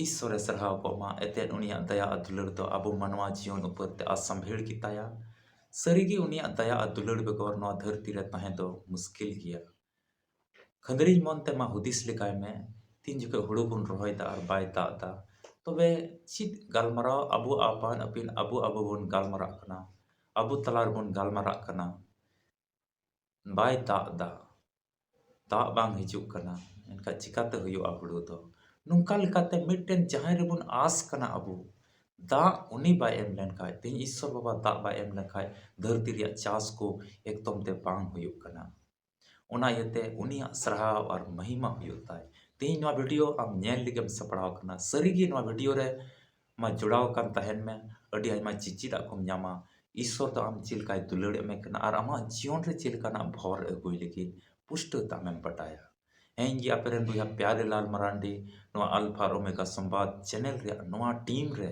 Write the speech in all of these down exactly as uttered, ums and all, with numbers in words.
ᱤᱥᱥᱚᱨᱮ ᱥᱟᱨᱦᱟᱣ ᱠᱚᱜ ᱢᱟ᱾ ᱮᱛᱮᱫ ᱩᱱᱤᱭᱟᱜ ᱫᱟᱭᱟ ᱟᱨ ᱫᱩᱞᱟᱹᱲ ᱫᱚ ᱟᱵᱚ ᱢᱟᱱᱣᱟ ᱡᱤᱭᱚᱱ ᱩᱯᱚᱨ ᱛᱮ ᱟᱥᱟᱢᱵᱷᱮᱲ ᱜᱮᱛᱟᱭᱟ᱾ ᱥᱟᱹᱨᱤᱜᱮ ᱩᱱᱤᱭᱟᱜ ᱫᱟᱭᱟ ᱟᱨ ᱫᱩᱞᱟᱹᱲ ᱵᱮᱜᱚᱨ ᱱᱚᱣᱟ ᱫᱷᱟᱹᱨᱛᱤ ᱨᱮ ᱛᱟᱦᱮᱸ ᱫᱚ ᱢᱩᱥᱠᱤᱞ ᱜᱮᱭᱟ᱾ ᱠᱷᱟᱹᱫᱽᱨᱤᱧ ᱢᱚᱱ ᱛᱮ ᱢᱟ ᱦᱩᱫᱤᱥ ᱞᱮᱜᱟᱭ ᱢᱮ, ᱛᱤᱱ ᱡᱚᱠᱷᱮᱡ ᱦᱩᱲᱩ ᱵᱚᱱ ᱨᱚᱦᱚᱭ ᱫᱟ ᱟᱨ ᱵᱟᱭ ᱫᱟᱜ ᱫᱟ, ᱛᱚᱵᱮ ᱪᱮᱫ ᱜᱟᱞᱢᱟᱨᱟᱣ ᱟᱵᱚ ᱟᱯᱟᱱ ᱟᱹᱯᱤᱱ ᱟᱵᱚ ᱟᱵᱚ ᱵᱚᱱ ᱜᱟᱞᱢᱟᱨᱟᱜ ᱠᱟᱱᱟ, ᱟᱵᱚ ᱛᱟᱞᱟ ᱨᱮᱵᱚᱱ ᱜᱟᱞᱢᱟᱨᱟᱜ ᱠᱟᱱᱟ, ᱵᱟᱭ ᱫᱟᱜ ᱫᱟ, ᱫᱟᱜ ᱵᱟᱝ ᱦᱤᱡᱩᱜ ᱠᱟᱱᱟ, ᱮᱱᱠᱷᱟᱱ ᱪᱤᱠᱟᱛᱮ ᱦᱩᱭᱩᱜᱼᱟ ᱦᱩᱲᱩ ᱫᱚ? ᱱᱚᱝᱠᱟ ᱞᱮᱠᱟᱛᱮ ᱢᱤᱫᱴᱮᱱ ᱡᱟᱦᱟᱸᱭ ᱨᱮᱵᱚᱱ ᱟᱥ ᱠᱟᱱᱟ ᱟᱵᱚ, ᱫᱟᱜ ᱩᱱᱤ ᱵᱟᱭ ᱮᱢ ᱞᱮᱱᱠᱷᱟᱡ, ᱛᱮᱦᱮᱧ ᱤᱥᱥᱚᱨ ᱵᱟᱵᱟ ᱫᱟᱜ ᱵᱟᱭ ᱮᱢ ᱞᱮᱱᱠᱷᱟᱡ ᱫᱷᱟᱹᱨᱛᱤ ᱨᱮᱭᱟᱜ ᱪᱟᱥ ᱠᱚ ᱮᱠᱫᱚᱢ ᱛᱮ ᱵᱟᱝ ᱦᱩᱭᱩᱜ ᱠᱟᱱᱟ᱾ ᱚᱱᱟ ᱤᱭᱟᱹᱛᱮ ᱩᱱᱤᱭᱟᱜ ᱥᱟᱨᱦᱟᱣ ᱟᱨ ᱢᱚᱦᱤᱢᱟ ᱦᱩᱭᱩᱜ ᱛᱟᱭ᱾ ᱛᱮᱦᱮᱧ ᱱᱚᱣᱟ ᱵᱷᱤᱰᱤᱭᱳ ᱟᱢ ᱧᱮᱞ ᱞᱟᱹᱜᱤᱫ ᱮᱢ ᱥᱟᱯᱲᱟᱣ ᱟᱠᱟᱱᱟ, ᱥᱟᱹᱨᱤᱜᱮ ᱱᱚᱣᱟ ᱵᱷᱤᱰᱤᱭᱳ ᱨᱮ ᱢᱟ ᱡᱚᱲᱟᱣ ᱟᱠᱟᱱ ᱛᱟᱦᱮᱱ ᱢᱮ, ᱟᱹᱰᱤ ᱟᱭᱢᱟ ᱪᱮᱪᱮᱫᱟᱜ ᱠᱚᱢ ᱧᱟᱢᱟ᱾ ᱤᱥᱥᱚᱨ ᱫᱚ ᱟᱢ ᱪᱮᱫ ᱞᱮᱠᱟᱭ ᱫᱩᱞᱟᱹᱲ ᱮᱫ ᱢᱮ ᱠᱟᱱᱟ ᱟᱨ ᱟᱢᱟᱜ ᱡᱤᱭᱚᱱ ᱨᱮ ᱪᱮᱫ ᱞᱮᱠᱟᱱᱟᱜ ᱵᱷᱚᱨ ᱟᱹᱜᱩᱭ ᱞᱟᱹᱜᱤᱫ ᱯᱩᱥᱴᱟᱹᱣ ᱛᱮ ᱟᱢᱮᱢ ᱵᱟᱰᱟᱭᱟ᱾ ᱦᱮᱸ, ᱤᱧ ᱜᱮ ᱟᱯᱮ ᱨᱮᱱ ᱵᱚᱭᱦᱟ ᱯᱭᱟᱨᱮ ᱞᱟᱞ ᱢᱟᱨᱟᱱᱰᱤ, ᱱᱚᱣᱟ ᱟᱞᱯᱷᱟ ᱟᱨ ᱳᱢᱮᱜᱟ ᱥᱚᱢᱵᱟᱫ ᱪᱮᱱᱮᱞ ᱨᱮᱭᱟᱜ ᱱᱚᱣᱟ ᱴᱤᱢ ᱨᱮ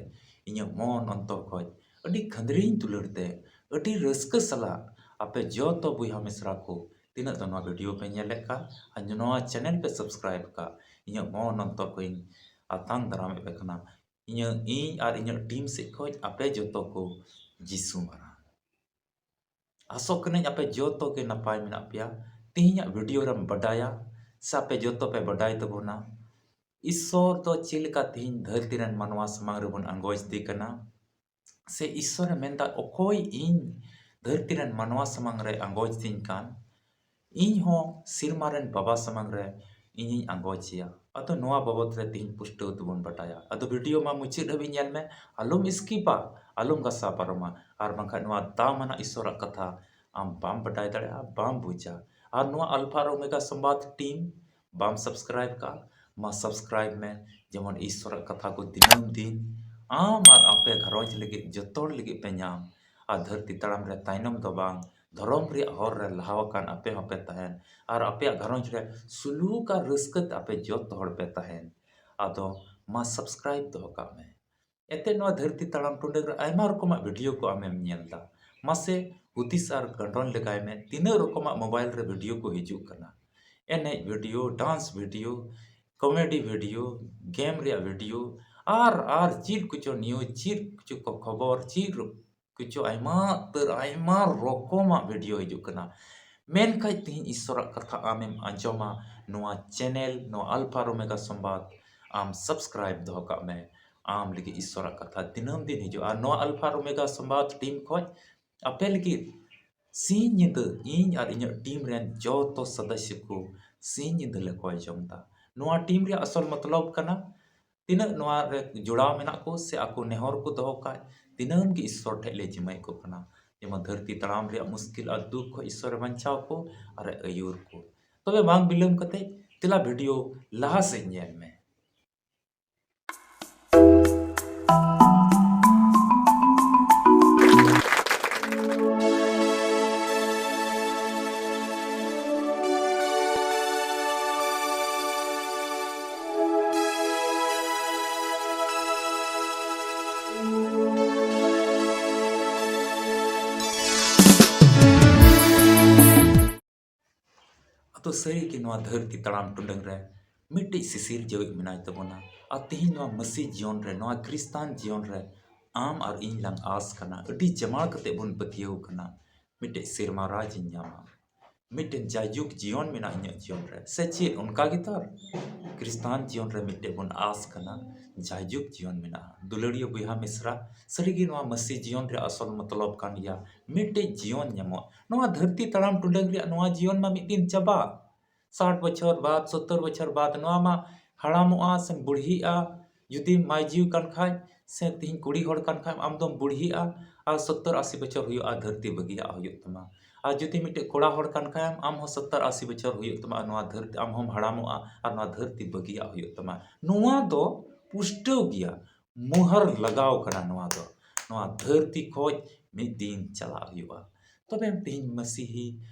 ᱤᱧᱟᱹᱜ ᱢᱚᱱ ᱚᱱᱛᱚᱨ ᱠᱷᱚᱡ ᱟᱹᱰᱤ ᱠᱷᱟᱹᱫᱽᱨᱤᱧ ᱫᱩᱞᱟᱹᱲ ᱛᱮ, ᱟᱹᱰᱤ ᱨᱟᱹᱥᱠᱟᱹ ᱥᱟᱞᱟᱜ ᱟᱯᱮ ᱡᱚᱛᱚ ᱵᱚᱭᱦᱟ ᱢᱤᱥᱨᱟ ᱠᱚ ᱛᱤᱱᱟᱹᱜ ᱫᱚ ᱱᱚᱣᱟ ᱵᱷᱤᱰᱤᱭᱳ ᱯᱮ ᱧᱮᱞᱮᱫ ᱠᱟᱱ ᱟᱨ ᱱᱚᱣᱟ ᱪᱮᱱᱮᱞ ᱯᱮ ᱥᱟᱵᱥᱠᱨᱟᱭᱤᱵ ᱟᱠᱟᱫ, ᱤᱧᱟᱹᱜ ᱢᱚᱱ ᱚᱱᱛᱚᱨ ᱠᱷᱚᱡ ᱤᱧ ᱟᱛᱟᱝ ᱫᱟᱨᱟᱢᱮᱫ ᱯᱮ ᱠᱟᱱᱟ᱾ ᱤᱧᱟᱹᱜ, ᱤᱧ ᱟᱨ ᱤᱧᱟᱹᱜ ᱴᱤᱢ ᱥᱮᱫ ᱠᱷᱚᱡ ᱟᱯᱮ ᱡᱚᱛᱚ ᱠᱚ ᱡᱤᱥᱩ ᱢᱟᱨᱟᱝ᱾ ᱟᱥᱚᱜ ᱠᱟᱹᱱᱟᱹᱧ ᱟᱯᱮ ᱡᱚᱛᱚ ᱜᱮ ᱱᱟᱯᱟᱭ ᱢᱮᱱᱟᱜ ᱯᱮᱭᱟ᱾ ᱛᱮᱦᱮᱧᱟᱜ ᱵᱷᱤᱰᱤᱭᱳ ᱨᱮᱢ ᱵᱟᱰᱟᱭᱟ ᱥᱮ ᱟᱯᱮ ᱡᱚᱛᱚ ᱯᱮ ᱵᱟᱰᱟᱭ ᱛᱟᱵᱚᱱᱟ, ᱤᱥᱥᱚᱨ ᱫᱚ ᱪᱮᱫ ᱞᱮᱠᱟ ᱛᱮᱦᱮᱧ ᱫᱷᱟᱹᱨᱛᱤ ᱨᱮᱱ ᱢᱟᱱᱣᱟ ᱥᱟᱢᱟᱝ ᱨᱮᱵᱚᱱ ᱟᱸᱜᱚᱪ ᱫᱮ ᱠᱟᱱᱟ, ᱥᱮ ᱤᱥᱥᱚᱨᱮ ᱢᱮᱱᱫᱟ, ᱚᱠᱚᱭ ᱤᱧ ᱫᱷᱟᱹᱨᱛᱤ ᱨᱮᱱ ᱢᱟᱱᱣᱟ ᱥᱟᱢᱟᱝ ᱨᱮ ᱟᱸᱜᱚᱪ ᱫᱤᱧ ᱠᱟᱱ, ᱤᱧ ᱦᱚᱸ ᱥᱮᱨᱢᱟ ᱨᱮᱱ ᱵᱟᱵᱟ ᱥᱟᱢᱟᱝ ᱨᱮ ᱤᱧᱤᱧ ᱟᱸᱜᱚᱪᱮᱭᱟ᱾ ᱟᱫᱚ ᱱᱚᱣᱟ ᱵᱟᱵᱚᱛ ᱨᱮ ᱛᱮᱦᱮᱧ ᱯᱩᱥᱴᱟᱹᱣ ᱛᱮᱵᱚᱱ ᱵᱟᱰᱟᱭᱟ᱾ ᱟᱫᱚ ᱵᱷᱤᱰᱤᱭᱳ ᱢᱟ ᱢᱩᱪᱟᱹᱫ ᱦᱟᱹᱵᱤᱡ ᱧᱮᱞ ᱢᱮ, ᱟᱞᱚᱢ ᱥᱠᱤᱯᱟ, ᱟᱞᱚᱢ ᱜᱷᱟᱥᱟᱣ ᱯᱟᱨᱚᱢᱟ, ᱟᱨ ᱵᱟᱝᱠᱷᱟᱱ ᱱᱚᱣᱟ ᱫᱟᱢ ᱟᱱᱟᱜ ᱤᱥᱥᱚᱨᱟᱜ ᱠᱟᱛᱷᱟ ᱟᱢ ᱵᱟᱢ ᱵᱟᱰᱟᱭ ᱫᱟᱲᱮᱭᱟᱜᱼᱟ, ᱵᱟᱢ ᱵᱩᱡᱟ᱾ ᱟᱨ ᱱᱚᱣᱟ ᱟᱞᱯᱷᱟ ᱟᱨ ᱳᱢᱮᱜᱟ ᱥᱚᱢᱵᱟᱫ ᱴᱤᱢ ᱵᱟᱢ ᱥᱟᱵᱥᱠᱨᱟᱭᱤᱵ ᱠᱟᱜᱼᱟ, ᱢᱟ ᱥᱟᱵᱥᱠᱨᱟᱭᱤᱵ ᱢᱮ, ᱡᱮᱢᱚᱱ ᱤᱥᱥᱚᱨᱟᱜ ᱠᱟᱛᱷᱟ ᱠᱚ ᱫᱤᱱᱟᱹᱢ ᱫᱤᱱ ᱟᱢ ᱟᱨ ᱟᱯᱮ ᱜᱷᱟᱨᱚᱸᱡᱽ ᱞᱟᱹᱜᱤᱫ, ᱡᱚᱛᱚ ᱦᱚᱲ ᱞᱟᱹᱜᱤᱫ ᱯᱮ ᱧᱟᱢ᱾ ᱟᱨ ᱫᱷᱟᱹᱨᱛᱤ ᱛᱟᱲᱟᱢ ᱨᱮ ᱛᱟᱭᱱᱚᱢ ᱫᱚ ᱵᱟᱝ, ᱫᱷᱚᱨᱚᱢ ᱨᱮᱭᱟᱜ ᱦᱚᱨ ᱨᱮ ᱞᱟᱦᱟ ᱟᱠᱟᱱ ᱟᱯᱮ ᱦᱚᱸᱯᱮ ᱛᱟᱦᱮᱱ, ᱟᱨ ᱟᱯᱮᱭᱟᱜ ᱜᱷᱟᱨᱚᱸᱡᱽ ᱨᱮ ᱥᱩᱞᱩᱠ ᱟᱨ ᱨᱟᱹᱥᱠᱟᱹ ᱛᱮ ᱟᱯᱮ ᱡᱚᱛᱚ ᱦᱚᱲ ᱯᱮ ᱛᱟᱦᱮᱱ᱾ ᱟᱫᱚ ᱢᱟ ᱥᱟᱵᱥᱠᱨᱟᱭᱤᱵ ᱫᱚᱦᱚ ᱠᱟᱜ ᱢᱮ᱾ ᱮᱱᱛᱮ ᱱᱚᱣᱟ ᱫᱷᱟᱹᱨᱛᱤ ᱛᱟᱲᱟᱢ ᱴᱩᱰᱟᱹᱜ ᱨᱮ ᱟᱭᱢᱟ ᱨᱚᱠᱚᱢᱟᱜ ᱵᱷᱤᱰᱤᱭᱳ ᱠᱚ ᱟᱢᱮᱢ ᱧᱮᱞ ᱫᱟ᱾ ᱢᱟᱥᱮ ᱦᱩᱫᱤᱥ ᱟᱨ ᱜᱟᱸᱰᱚᱱ ᱞᱮᱜᱟᱭ ᱢᱮ, ᱛᱤᱱᱟᱹᱜ ᱨᱚᱠᱚᱢᱟᱜ ᱢᱳᱵᱟᱭᱤᱞ ᱨᱮ ᱵᱷᱤᱰᱤᱭᱳ ᱠᱚ ᱦᱤᱡᱩᱜ ᱠᱟᱱᱟ᱾ ᱮᱱᱮᱡ video, dance video, comedy video, game ᱨᱮᱭᱟᱜ ᱵᱷᱤᱰᱤᱭᱳ, ᱟᱨ ᱟᱨ ᱪᱮᱫ ᱠᱚᱪᱚ ᱱᱤᱭᱩᱡᱽ, ᱪᱮᱫ ᱠᱚᱪᱚ ᱠᱚ ᱠᱷᱚᱵᱚᱨ, ᱪᱮᱫ ᱨᱚ- ᱠᱚᱪᱚ ᱟᱭᱢᱟ ᱩᱛᱟᱹᱨ ᱟᱭᱢᱟ ᱨᱚᱠᱚᱢᱟᱜ ᱵᱷᱤᱰᱤᱭᱳ ᱦᱤᱡᱩᱜ ᱠᱟᱱᱟ᱾ ᱢᱮᱱᱠᱷᱟᱡ ᱛᱮᱦᱮᱧ ᱤᱥᱥᱚᱨᱟᱜ ᱠᱟᱛᱷᱟ ᱟᱢᱮᱢ ᱟᱸᱡᱚᱢᱟ, ᱱᱚᱣᱟ ᱪᱮᱱᱮᱞ, ᱱᱚᱣᱟ ᱟᱞᱯᱷᱟ ᱨᱳᱢᱮᱜᱟ ᱥᱚᱢᱵᱟᱫ ᱟᱢ ᱥᱟᱵᱥᱠᱨᱟᱭᱤᱵ ᱫᱚᱦᱚ ᱠᱟᱜ ᱢᱮ᱾ ᱟᱢ ᱞᱟᱹᱜᱤᱫ ᱤᱥᱥᱚᱨᱟᱜ ᱠᱟᱛᱷᱟ ᱫᱤᱱᱟᱹᱢ ᱫᱤᱱ ᱦᱤᱡᱩᱜᱼᱟ᱾ ᱟᱨ ᱱᱚᱣᱟ ᱟᱞᱯᱷᱟ ᱨᱳᱢᱮᱜᱟ ᱥᱚᱢᱵᱟᱫ ᱴᱤᱢ ᱠᱷᱚᱡ ᱟᱯᱮ ᱞᱟᱹᱜᱤᱫ ᱥᱤᱧ ᱧᱤᱫᱟᱹ ᱤᱧ ᱟᱨ ᱤᱧᱟᱹᱜ ᱴᱤᱢ ᱨᱮᱱ ᱡᱚᱛᱚ ᱥᱚᱫᱚᱥᱥᱚ ᱠᱚ ᱥᱤᱧ ᱧᱤᱫᱟᱹ ᱞᱮ ᱠᱚᱭ ᱡᱚᱝ ᱫᱟ᱾ ᱱᱚᱣᱟ ᱴᱤᱢ ᱨᱮᱭᱟᱜ ᱟᱥᱚᱞ ᱢᱚᱛᱞᱚᱵ ᱠᱟᱱᱟ, ᱛᱤᱱᱟᱹᱜ ᱱᱚᱣᱟ ᱨᱮ ᱡᱚᱲᱟᱣ ᱢᱮᱱᱟᱜ ᱠᱚ ᱥᱮ ᱟᱠᱚ ᱱᱮᱦᱚᱨ ᱠᱚ ᱫᱚᱦᱚ ᱠᱟᱜ, ᱫᱤᱱᱟᱹᱢ ᱜᱮ ᱤᱥᱥᱚᱨ ᱴᱷᱮᱡ ᱞᱮ ᱡᱤᱢᱟᱹᱭᱮᱫ ᱠᱚ ᱠᱟᱱᱟ᱾ ᱡᱮᱢᱚᱱ ᱫᱷᱟᱹᱨᱛᱤ ᱛᱟᱲᱟᱢ ᱨᱮᱭᱟᱜ ᱢᱩᱥᱠᱤᱞ ᱟᱨ ᱫᱩᱠ ᱠᱷᱚᱡ ᱤᱥᱥᱚᱨᱮ ᱵᱟᱧᱪᱟᱣ ᱠᱚ ᱟᱨᱮ ᱟᱹᱭᱩᱨ ᱠᱚ᱾ ᱛᱚᱵᱮ ᱵᱟᱝ ᱵᱤᱞᱚᱢ ᱠᱟᱛᱮ ᱫᱮᱞᱟ ᱵᱷᱤᱰᱤᱭᱳ ᱞᱟᱦᱟ ᱥᱮᱫ ᱧᱮᱞ ᱢᱮ᱾ ᱟᱫᱚ ᱥᱟᱹᱨᱤᱜᱮ ᱱᱚᱣᱟ ᱫᱷᱟᱹᱨᱛᱤ ᱛᱟᱲᱟᱢ ᱴᱩᱰᱟᱹᱝ ᱨᱮ ᱢᱤᱫᱴᱤᱡ ᱥᱤᱥᱤᱨ ᱡᱟᱹᱣᱤᱡ ᱢᱮᱱᱟᱭ ᱛᱟᱵᱚᱱᱟ᱾ ᱟᱨ ᱛᱤᱦᱤᱧ ᱱᱚᱣᱟ ᱢᱟᱹᱥᱤ ᱡᱤᱭᱚᱱ ᱨᱮ, ᱱᱚᱣᱟ ᱠᱷᱨᱤᱥᱴᱟᱱ ᱡᱤᱭᱚᱱ ᱨᱮ ᱟᱢ ᱟᱨ ᱤᱧ ᱞᱟᱝ ᱟᱸᱥ ᱠᱟᱱᱟ, ᱟᱹᱰᱤ ᱡᱟᱢᱟᱲ ᱠᱟᱛᱮ ᱵᱚᱱ ᱯᱟᱹᱛᱭᱟᱹᱣ ᱠᱟᱱᱟ, ᱢᱤᱫᱴᱮᱡ ᱥᱮᱨᱢᱟ ᱨᱟᱡᱽ ᱤᱧ ᱧᱟᱢᱟ, ᱢᱤᱫᱴᱮᱱ ᱡᱟᱭᱡᱩᱜᱽ ᱡᱤᱭᱚᱱ ᱢᱮᱱᱟᱜᱼᱟ ᱤᱧᱟᱹᱜ ᱡᱤᱭᱚᱱ ᱨᱮ, ᱥᱮ ᱪᱮᱫ ᱚᱱᱠᱟ ᱜᱮᱛᱚ? ᱠᱷᱨᱤᱥᱴᱟᱱ ᱡᱤᱭᱚᱱ ᱨᱮ ᱢᱤᱫᱴᱮᱡ ᱵᱚᱱ ᱟᱸᱥ ᱠᱟᱱᱟ, ᱡᱟᱭᱡᱩᱜᱽ ᱡᱤᱭᱚᱱ ᱢᱮᱱᱟᱜᱼᱟ᱾ ᱫᱩᱞᱟᱹᱲᱤᱭᱟᱹ ᱵᱚᱭᱦᱟ ᱢᱤᱥᱨᱟ, ᱥᱟᱹᱨᱤᱜᱮ ᱱᱚᱣᱟ ᱢᱟᱹᱥᱤ ᱡᱤᱭᱚᱱ ᱨᱮᱭᱟᱜ ᱟᱥᱚᱞ ᱢᱚᱛᱞᱚᱵ ᱠᱟᱱ ᱜᱮᱭᱟ ᱢᱤᱫᱴᱮᱡ ᱡᱤᱭᱚᱱ ᱧᱟᱢᱚᱜ᱾ ᱱᱚᱣᱟ ᱫᱷᱟᱹᱨᱛᱤ ᱛᱟᱲᱟᱢ ᱴᱩᱰᱟᱹᱝ ᱨᱮᱭᱟᱜ ᱱᱚᱣᱟ ᱡᱤᱭᱚᱱ ᱢᱟ ᱢᱤᱫ ᱫᱤᱱ ᱪᱟᱵᱟᱜ᱾ ᱥᱟᱴ ᱵᱚᱪᱷᱚᱨ ᱵᱟᱫ, ᱥᱚᱛᱛᱚᱨ ᱵᱚᱪᱷᱚᱨ ᱵᱟᱫ ᱱᱚᱣᱟ ᱢᱟ ᱦᱟᱲᱟᱢᱚᱜᱼᱟ ᱥᱮᱢ ᱵᱩᱲᱦᱤᱜᱼᱟ᱾ ᱡᱩᱫᱤ ᱢᱟᱹᱭ ᱡᱤᱣᱤ ᱠᱟᱱ ᱠᱷᱟᱡ, ᱥᱮ ᱛᱤᱦᱤᱧ ᱠᱩᱲᱤ ᱦᱚᱲ ᱠᱟᱱ ᱠᱷᱟᱡ, ᱟᱢ ᱫᱚᱢ ᱵᱩᱲᱦᱤᱜᱼᱟ᱾ ᱟᱨ ᱥᱚᱛᱛᱚᱨ ᱟᱥᱤ ᱵᱚᱪᱷᱚᱨ ᱦᱩᱭᱩᱜᱼᱟ, ᱫᱷᱟᱹᱨᱛᱤ ᱵᱟᱹᱜᱤᱭᱟᱜ ᱦᱩᱭᱩᱜ ᱛᱟᱢᱟ᱾ ᱟᱨ ᱡᱩᱫᱤ ᱢᱤᱫᱴᱮᱡ ᱠᱚᱲᱟ ᱦᱚᱲ ᱠᱟᱱ ᱠᱷᱟᱡ ᱟᱢ, ᱟᱢ ᱦᱚᱸ ᱥᱚᱛᱛᱚᱨ ᱟᱥᱤ ᱵᱚᱪᱷᱚᱨ ᱦᱩᱭᱩᱜ ᱛᱟᱢᱟ, ᱟᱨ ᱱᱚᱣᱟ ᱫᱷᱟᱹᱨᱛᱤ, ᱟᱢ ᱦᱚᱸᱢ ᱦᱟᱲᱟᱢᱚᱜᱼᱟ ᱟᱨ ᱱᱚᱣᱟ ᱫᱷᱟᱹᱨᱛᱤ ᱵᱟᱹᱜᱤᱭᱟᱜ ᱦᱩᱭᱩᱜ ᱛᱟᱢᱟ᱾ ᱱᱚᱣᱟ ᱫᱚ ᱯᱩᱥᱴᱟᱹᱣ ᱜᱮᱭᱟ, ᱢᱩᱦᱟᱹᱨ ᱞᱟᱜᱟᱣ ᱠᱟᱱᱟ ᱱᱚᱣᱟ ᱫᱚ᱾ ᱱᱚᱣᱟ ᱫᱷᱟᱹᱨᱛᱤ ᱠᱷᱚᱡ ᱢᱤᱫ ᱫᱤᱱ ᱪᱟᱞᱟᱜ ᱦᱩᱭᱩᱜᱼᱟ᱾ ᱛᱚᱵᱮ ᱛᱮᱦᱮᱧ ᱢᱟᱹᱥᱤᱦᱤ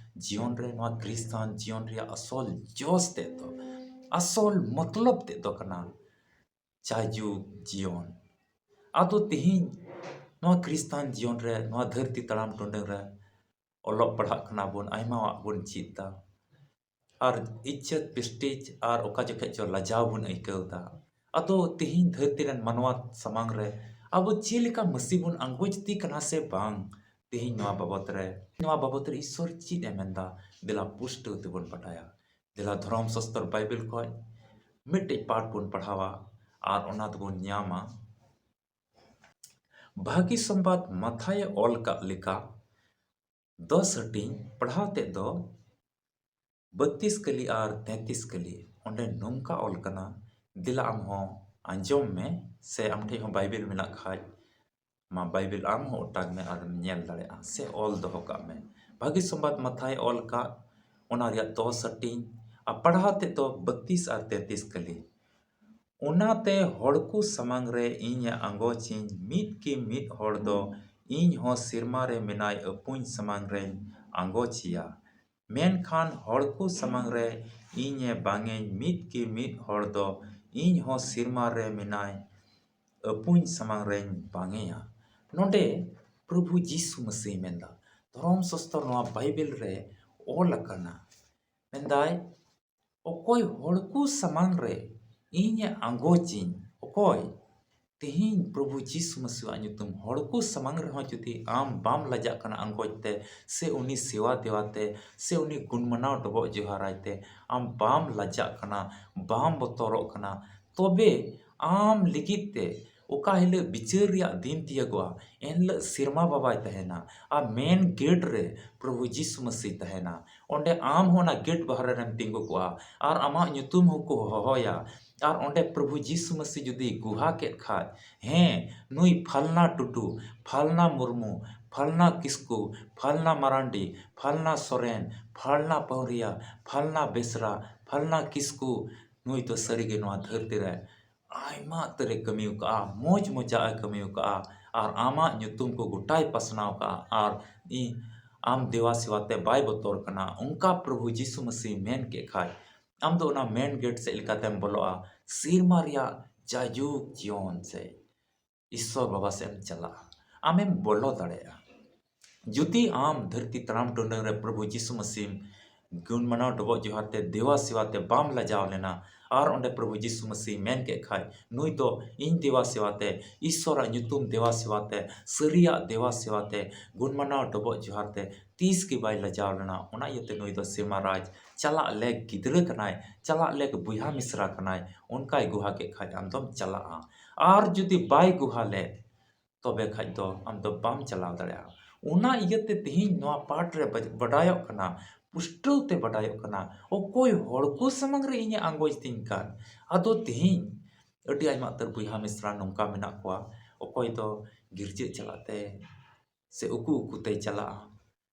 ᱡᱤᱭᱚᱱ ᱨᱮ, ᱱᱚᱣᱟ ᱠᱷᱨᱤᱥᱴᱟᱱ ᱡᱤᱭᱚᱱ ᱨᱮᱭᱟᱜ ᱟᱥᱚᱞ ᱡᱚᱥ ᱛᱮᱫ ᱫᱚ, ᱟᱥᱚᱞ ᱢᱚᱛᱞᱚᱵ ᱛᱮᱫ ᱫᱚ ᱠᱟᱱᱟ ᱡᱟᱭᱡᱩᱜᱽ ᱡᱤᱭᱚᱱ᱾ ᱟᱫᱚ ᱛᱮᱦᱮᱧ ᱱᱚᱣᱟ ᱠᱷᱨᱤᱥᱴᱟᱱ ᱡᱤᱭᱚᱱ ᱨᱮ, ᱱᱚᱣᱟ ᱫᱷᱟᱹᱨᱛᱤ ᱛᱟᱲᱟᱢ ᱴᱩᱰᱟᱹᱝ ᱨᱮ ᱚᱞᱚᱜ ᱯᱟᱲᱦᱟᱜ ᱠᱟᱱᱟ ᱵᱚᱱ, ᱟᱭᱢᱟᱣᱟᱜ ᱵᱚᱱ ᱪᱮᱫ ᱫᱟ, ᱟᱨ ᱤᱡᱽᱡᱚᱛ, prestige ᱟᱨ ᱚᱠᱟ ᱡᱚᱠᱷᱮᱡ ᱪᱚ ᱞᱟᱡᱟᱣ ᱵᱚᱱ ᱟᱹᱭᱠᱟᱹᱣ ᱫᱟ᱾ ᱟᱫᱚ ᱛᱮᱦᱮᱧ ᱫᱷᱟᱹᱨᱛᱤ ᱨᱮᱱ ᱢᱟᱱᱣᱟ ᱥᱟᱢᱟᱝ ᱨᱮ ᱟᱵᱚ ᱪᱮᱫ ᱞᱮᱠᱟ ᱢᱟᱹᱥᱤ ᱵᱚᱱ ᱟᱸᱜᱚᱪ ᱤᱫᱤ ᱠᱟᱱᱟ ᱥᱮ ᱵᱟᱝ, ᱛᱮᱦᱮᱧ ᱱᱚᱣᱟ ᱵᱟᱵᱚᱛ ᱨᱮ, ᱱᱚᱣᱟ ᱵᱟᱵᱚᱛ ᱨᱮ ᱤᱥᱥᱚᱨ ᱪᱮᱫ ᱮ ᱢᱮᱱᱫᱟ, ᱫᱮᱞᱟ ᱯᱩᱥᱴᱟᱹᱣ ᱛᱮᱵᱚᱱ ᱵᱟᱰᱟᱭᱟ᱾ ᱫᱮᱞᱟ ᱫᱷᱚᱨᱚᱢ ᱥᱟᱥᱛᱚᱨ ᱵᱟᱭᱵᱮᱞ ᱠᱷᱚᱱ ᱢᱤᱫᱴᱮᱡ ᱯᱟᱴ ᱵᱚᱱ ᱯᱟᱲᱦᱟᱣᱟ ᱟᱨ ᱚᱱᱟ ᱫᱚᱵᱚᱱ ᱧᱟᱢᱟ᱾ ᱵᱷᱟᱹᱜᱤ ᱥᱚᱢᱵᱟᱫ ᱢᱟᱛᱷᱟᱭᱮ ᱚᱞ ᱠᱟᱜ ᱞᱮᱠᱟ, ᱫᱚᱥ ᱦᱟᱹᱴᱤᱧ, ᱯᱟᱲᱦᱟᱣ ᱛᱮᱫ ᱫᱚ ᱵᱟᱹᱛᱤᱥ ᱠᱟᱹᱞᱤ ᱟᱨ ᱛᱮᱸᱛᱤᱥ ᱠᱟᱹᱞᱤ᱾ ᱚᱸᱰᱮ ᱱᱚᱝᱠᱟ ᱚᱞ ᱠᱟᱱᱟ, ᱫᱮᱞᱟ ᱟᱢ ᱦᱚᱸ ᱟᱸᱡᱚᱢ ᱢᱮ, ᱥᱮ ᱟᱢ ᱴᱷᱮᱱ ᱦᱚᱸ ᱵᱟᱭᱵᱮᱞ ᱢᱮᱱᱟᱜ ᱠᱷᱟᱡ, ᱢᱟ ᱵᱟᱭᱵᱮᱞ ᱟᱢ ᱦᱚᱸ ᱚᱴᱟᱜᱽ ᱢᱮ ᱟᱨᱮᱢ ᱧᱮᱞ ᱫᱟᱲᱮᱭᱟᱜᱼᱟ, ᱥᱮ ᱚᱞ ᱫᱚᱦᱚ ᱠᱟᱜ ᱢᱮ᱾ ᱵᱷᱟᱹᱜᱤ ᱥᱚᱢᱵᱟᱫ ᱢᱟᱛᱷᱟᱭ ᱚᱞ ᱠᱟᱜ, ᱚᱱᱟ ᱨᱮᱭᱟᱜ ᱫᱚᱥ ᱦᱟᱹᱴᱤᱧ, ᱟᱨ ᱯᱟᱲᱦᱟᱣ ᱛᱮᱫ ᱫᱚ ᱵᱟᱹᱛᱤᱥ ᱟᱨ ᱛᱮᱸᱛᱤᱥ ᱠᱟᱹᱞᱤ᱾ ᱚᱱᱟᱛᱮ ᱦᱚᱲ ᱠᱚ ᱥᱟᱢᱟᱝ ᱨᱮ ᱤᱧᱮ ᱟᱸᱜᱚᱪᱤᱧ ᱢᱤᱫ ᱠᱤ ᱢᱤᱫ ᱦᱚᱲ ᱫᱚ ᱤᱧ ᱦᱚᱸ ᱥᱮᱨᱢᱟ ᱨᱮ ᱢᱮᱱᱟᱭ ᱟᱹᱯᱩᱧ ᱥᱟᱢᱟᱝ ᱨᱮᱧ ᱟᱸᱜᱚᱪᱮᱭᱟ᱾ ᱢᱮᱱᱠᱷᱟᱱ ᱦᱚᱲ ᱠᱚ ᱥᱟᱢᱟᱝ ᱨᱮ ᱤᱧᱮ ᱵᱟᱝᱟᱹᱧ ᱢᱤᱫ ᱠᱤ ᱢᱤᱫ ᱦᱚᱲ ᱫᱚ ᱤᱧ ᱦᱚᱸ ᱥᱮᱨᱢᱟ ᱨᱮ ᱢᱮᱱᱟᱭ ᱟᱹᱯᱩᱧ ᱥᱟᱢᱟᱝ ᱨᱮᱧ ᱵᱟᱝᱮᱭᱟ᱾ ᱱᱚᱰᱮ ᱯᱨᱚᱵᱷᱩ ᱡᱤᱥᱩ ᱢᱟᱹᱥᱤ ᱢᱮᱱᱫᱟ, ᱫᱷᱚᱨᱚᱢ ᱥᱟᱥᱛᱚᱨ ᱱᱚᱣᱟ ᱵᱟᱭᱵᱮᱞ ᱨᱮ ᱚᱞ ᱟᱠᱟᱱᱟ, ᱢᱮᱱᱫᱟᱭ, ᱚᱠᱚᱭ ᱦᱚᱲ ᱠᱚ ᱥᱟᱢᱟᱝ ᱨᱮ ᱤᱧᱮ ᱟᱸᱜᱚᱪᱤᱧ, ᱚᱠᱚᱭ ᱛᱮᱦᱮᱧ ᱯᱨᱚᱵᱷᱩ ᱡᱤᱥᱩ ᱢᱟᱹᱥᱤᱣᱟᱜ ᱧᱩᱛᱩᱢ ᱦᱚᱲ ᱠᱚ ᱥᱟᱢᱟᱝ ᱨᱮᱦᱚᱸ ᱡᱩᱫᱤ ᱟᱢ ᱵᱟᱢ ᱞᱟᱡᱟᱜ ᱠᱟᱱᱟ ᱟᱸᱜᱚᱪ ᱛᱮ, ᱥᱮ ᱩᱱᱤ ᱥᱮᱣᱟ ᱫᱮᱣᱟ ᱛᱮ, ᱥᱮ ᱩᱱᱤ ᱜᱩᱱ ᱢᱟᱱᱟᱣ ᱰᱚᱵᱚᱜ ᱡᱚᱦᱟᱨᱟᱭ ᱛᱮ, ᱟᱢ ᱵᱟᱢ ᱞᱟᱡᱟᱜ ᱠᱟᱱᱟ, ᱵᱟᱢ ᱵᱚᱛᱚᱨᱚᱜ ᱠᱟᱱᱟ, ᱛᱚᱵᱮ ᱟᱢ ᱞᱟᱹᱜᱤᱫ ᱛᱮ ᱚᱠᱟ ᱦᱤᱞᱳᱜ ᱵᱤᱪᱟᱹᱨ ᱨᱮᱭᱟᱜ ᱫᱤᱱ ᱛᱤᱭᱟᱹᱜᱚᱜᱼᱟ, ᱮᱱ ᱦᱤᱞᱳᱜ ᱥᱮᱨᱢᱟ ᱵᱟᱵᱟᱭ ᱛᱟᱦᱮᱱᱟ ᱟᱨ ᱢᱮᱱ ᱜᱮᱴ ᱨᱮ ᱯᱨᱚᱵᱷᱩ ᱡᱤᱥᱩ ᱢᱟᱹᱥᱤ ᱛᱟᱦᱮᱱᱟ᱾ ᱚᱸᱰᱮ ᱟᱢ ᱦᱚᱸ ᱚᱱᱟ ᱜᱮᱴ ᱵᱟᱦᱨᱮ ᱨᱮᱢ ᱛᱤᱸᱜᱩ ᱠᱚᱜᱼᱟ ᱟᱨ ᱟᱢᱟᱜ ᱧᱩᱛᱩᱢ ᱦᱚᱸᱠᱚ ᱦᱚᱦᱚᱭᱟ᱾ ᱟᱨ ᱚᱸᱰᱮ ᱯᱨᱚᱵᱷᱩ ᱡᱤᱥᱩ ᱢᱟᱹᱥᱤ ᱡᱩᱫᱤ ᱜᱩᱦᱟ ᱠᱮᱫ ᱠᱷᱟᱡ, ᱦᱮᱸ, ᱱᱩᱭ ᱯᱷᱟᱞᱱᱟ ᱴᱩᱰᱩ, ᱯᱷᱟᱞᱱᱟ ᱢᱩᱨᱢᱩ, ᱯᱷᱟᱞᱱᱟ ᱠᱤᱥᱠᱩ, ᱯᱷᱟᱞᱱᱟ ᱢᱟᱨᱟᱱᱰᱤ, ᱯᱷᱟᱞᱱᱟ ᱥᱚᱨᱮᱱ, ᱯᱷᱟᱞᱱᱟ ᱯᱟᱹᱣᱨᱤᱭᱟ, ᱯᱷᱟᱞᱱᱟ ᱵᱮᱥᱨᱟ, ᱯᱷᱟᱞᱱᱟ ᱠᱤᱥᱠᱩ, ᱱᱩᱭ ᱫᱚ ᱥᱟᱹᱨᱤᱜᱮ ᱱᱚᱣᱟ ᱫᱷᱟᱹᱨᱛᱤ ᱨᱮ ᱟᱭᱢᱟ ᱩᱛᱟᱹᱨᱮ ᱠᱟᱹᱢᱤ ᱟᱠᱟᱫᱼᱟ, ᱢᱚᱡᱽ ᱢᱚᱡᱟᱜ ᱮ ᱠᱟᱹᱢᱤ ᱟᱠᱟᱫᱼᱟ, ᱟᱨ ᱟᱢᱟᱜ ᱧᱩᱛᱩᱢ ᱠᱚ ᱜᱚᱴᱟᱭ ᱯᱟᱥᱱᱟᱣ ᱟᱠᱟᱫᱼᱟ, ᱟᱨ ᱤᱧ ᱟᱢ ᱫᱮᱣᱟ ᱥᱮᱣᱟ ᱛᱮ ᱵᱟᱭ ᱵᱚᱛᱚᱨ ᱠᱟᱱᱟ᱾ ᱚᱱᱠᱟ ᱯᱨᱚᱵᱷᱩ ᱡᱤᱥᱩ ᱢᱟᱹᱥᱤ ᱢᱮᱱ ᱠᱮᱫ ᱠᱷᱟᱡ, ᱟᱢ ᱫᱚ ᱚᱱᱟ ᱢᱮᱱ ᱜᱮᱴ ᱥᱮᱫ ᱞᱮᱠᱟᱛᱮᱢ ᱵᱚᱞᱚᱜᱼᱟ, ᱥᱮᱨᱢᱟ ᱨᱮᱭᱟᱜ ᱡᱟᱭᱡᱩᱜᱽ ᱡᱤᱭᱚᱱ ᱥᱮ ᱤᱥᱥᱚᱨ ᱵᱟᱵᱟ ᱥᱮᱫ ᱮᱢ ᱪᱟᱞᱟᱜᱼᱟ, ᱟᱢᱮᱢ ᱵᱚᱞᱚ ᱫᱟᱲᱮᱭᱟᱜᱼᱟ᱾ ᱡᱩᱫᱤ ᱟᱢ ᱫᱷᱟᱹᱨᱛᱤ ᱛᱟᱲᱟᱢ ᱴᱩᱰᱟᱹᱝ ᱨᱮ ᱯᱨᱚᱵᱷᱩ ᱡᱤᱥᱩ ᱢᱟᱹᱥᱤᱢ ᱜᱩᱱ ᱢᱟᱱᱟᱣ ᱰᱚᱵᱚᱜ ᱡᱚᱦᱟᱨ ᱛᱮ ᱫᱮᱣᱟ ᱥᱮᱣᱟ ᱛᱮ ᱵᱟᱢ ᱞᱟᱡᱟᱣ ᱞᱮᱱᱟ, ᱟᱨ ᱚᱸᱰᱮ ᱯᱨᱚᱵᱷᱩ ᱡᱤᱥᱩ ᱢᱟᱹᱥᱤ ᱢᱮᱱ ᱠᱮᱫ ᱠᱷᱟᱡ, ᱱᱩᱭ ᱫᱚ ᱤᱧ ᱫᱮᱵᱟ ᱥᱮᱵᱟ ᱛᱮ, ᱤᱥᱥᱚᱨᱟᱜ ᱧᱩᱛᱩᱢ ᱫᱮᱵᱟ ᱥᱮᱵᱟ ᱛᱮ, ᱥᱟᱹᱨᱤᱭᱟᱜ ᱫᱮᱵᱟ ᱥᱮᱵᱟ ᱛᱮ, ᱜᱩᱱ ᱢᱟᱱᱟᱣ ᱰᱚᱵᱚᱜ ᱡᱚᱦᱟᱨ ᱛᱮ ᱛᱤᱥ ᱜᱮ ᱵᱟᱭ ᱞᱟᱡᱟᱣ ᱞᱮᱱᱟ᱾ ᱚᱱᱟ ᱤᱭᱟᱹᱛᱮ ᱱᱩᱭ ᱫᱚ ᱥᱮᱨᱢᱟ ᱨᱟᱡᱽ ᱪᱟᱞᱟᱜ ᱞᱮᱠ ᱜᱤᱫᱽᱨᱟᱹ ᱠᱟᱱᱟᱭ, ᱪᱟᱞᱟᱜ ᱞᱮᱠ ᱵᱚᱭᱦᱟ ᱢᱤᱥᱨᱟ ᱠᱟᱱᱟᱭ᱾ ᱚᱱᱠᱟᱭ ᱜᱩᱦᱟ ᱠᱮᱫ ᱠᱷᱟᱡ ᱟᱢ ᱫᱚᱢ ᱪᱟᱞᱟᱜᱼᱟ᱾ ᱟᱨ ᱡᱩᱫᱤ ᱵᱟᱭ ᱜᱩᱦᱟ ᱞᱮᱫ, ᱛᱚᱵᱮ ᱠᱷᱟᱡ ᱫᱚ ᱟᱢ ᱫᱚ ᱵᱟᱢ ᱪᱟᱞᱟᱣ ᱫᱟᱲᱮᱭᱟᱜᱼᱟ᱾ ᱚᱱᱟ ᱤᱭᱟᱹᱛᱮ ᱛᱮᱦᱮᱧ ᱱᱚᱣᱟ ᱯᱟᱴ ᱨᱮ ᱵᱟᱰᱟᱭᱚᱜ ᱠᱟᱱᱟ, ᱯᱩᱥᱴᱟᱹᱣ ᱛᱮ ᱵᱟᱰᱟᱭᱚᱜ ᱠᱟᱱᱟ, ᱚᱠᱚᱭ ᱦᱚᱲ ᱠᱚ ᱥᱟᱢᱟᱝ ᱨᱮ ᱤᱧᱮ ᱟᱸᱜᱚᱪ ᱛᱤᱧ ᱠᱟᱱ᱾ ᱟᱫᱚ ᱛᱮᱦᱮᱧ ᱟᱹᱰᱤ ᱟᱭᱢᱟ ᱩᱛᱟᱹᱨ ᱵᱚᱭᱦᱟ ᱢᱤᱥᱨᱟ ᱱᱚᱝᱠᱟ ᱢᱮᱱᱟᱜ ᱠᱚᱣᱟ, ᱚᱠᱚᱭ ᱫᱚ ᱜᱤᱨᱡᱟᱹ ᱪᱟᱞᱟᱜ ᱛᱮ ᱥᱮ ᱩᱠᱩ ᱩᱠᱩ ᱛᱮᱭ ᱪᱟᱞᱟᱜᱼᱟ,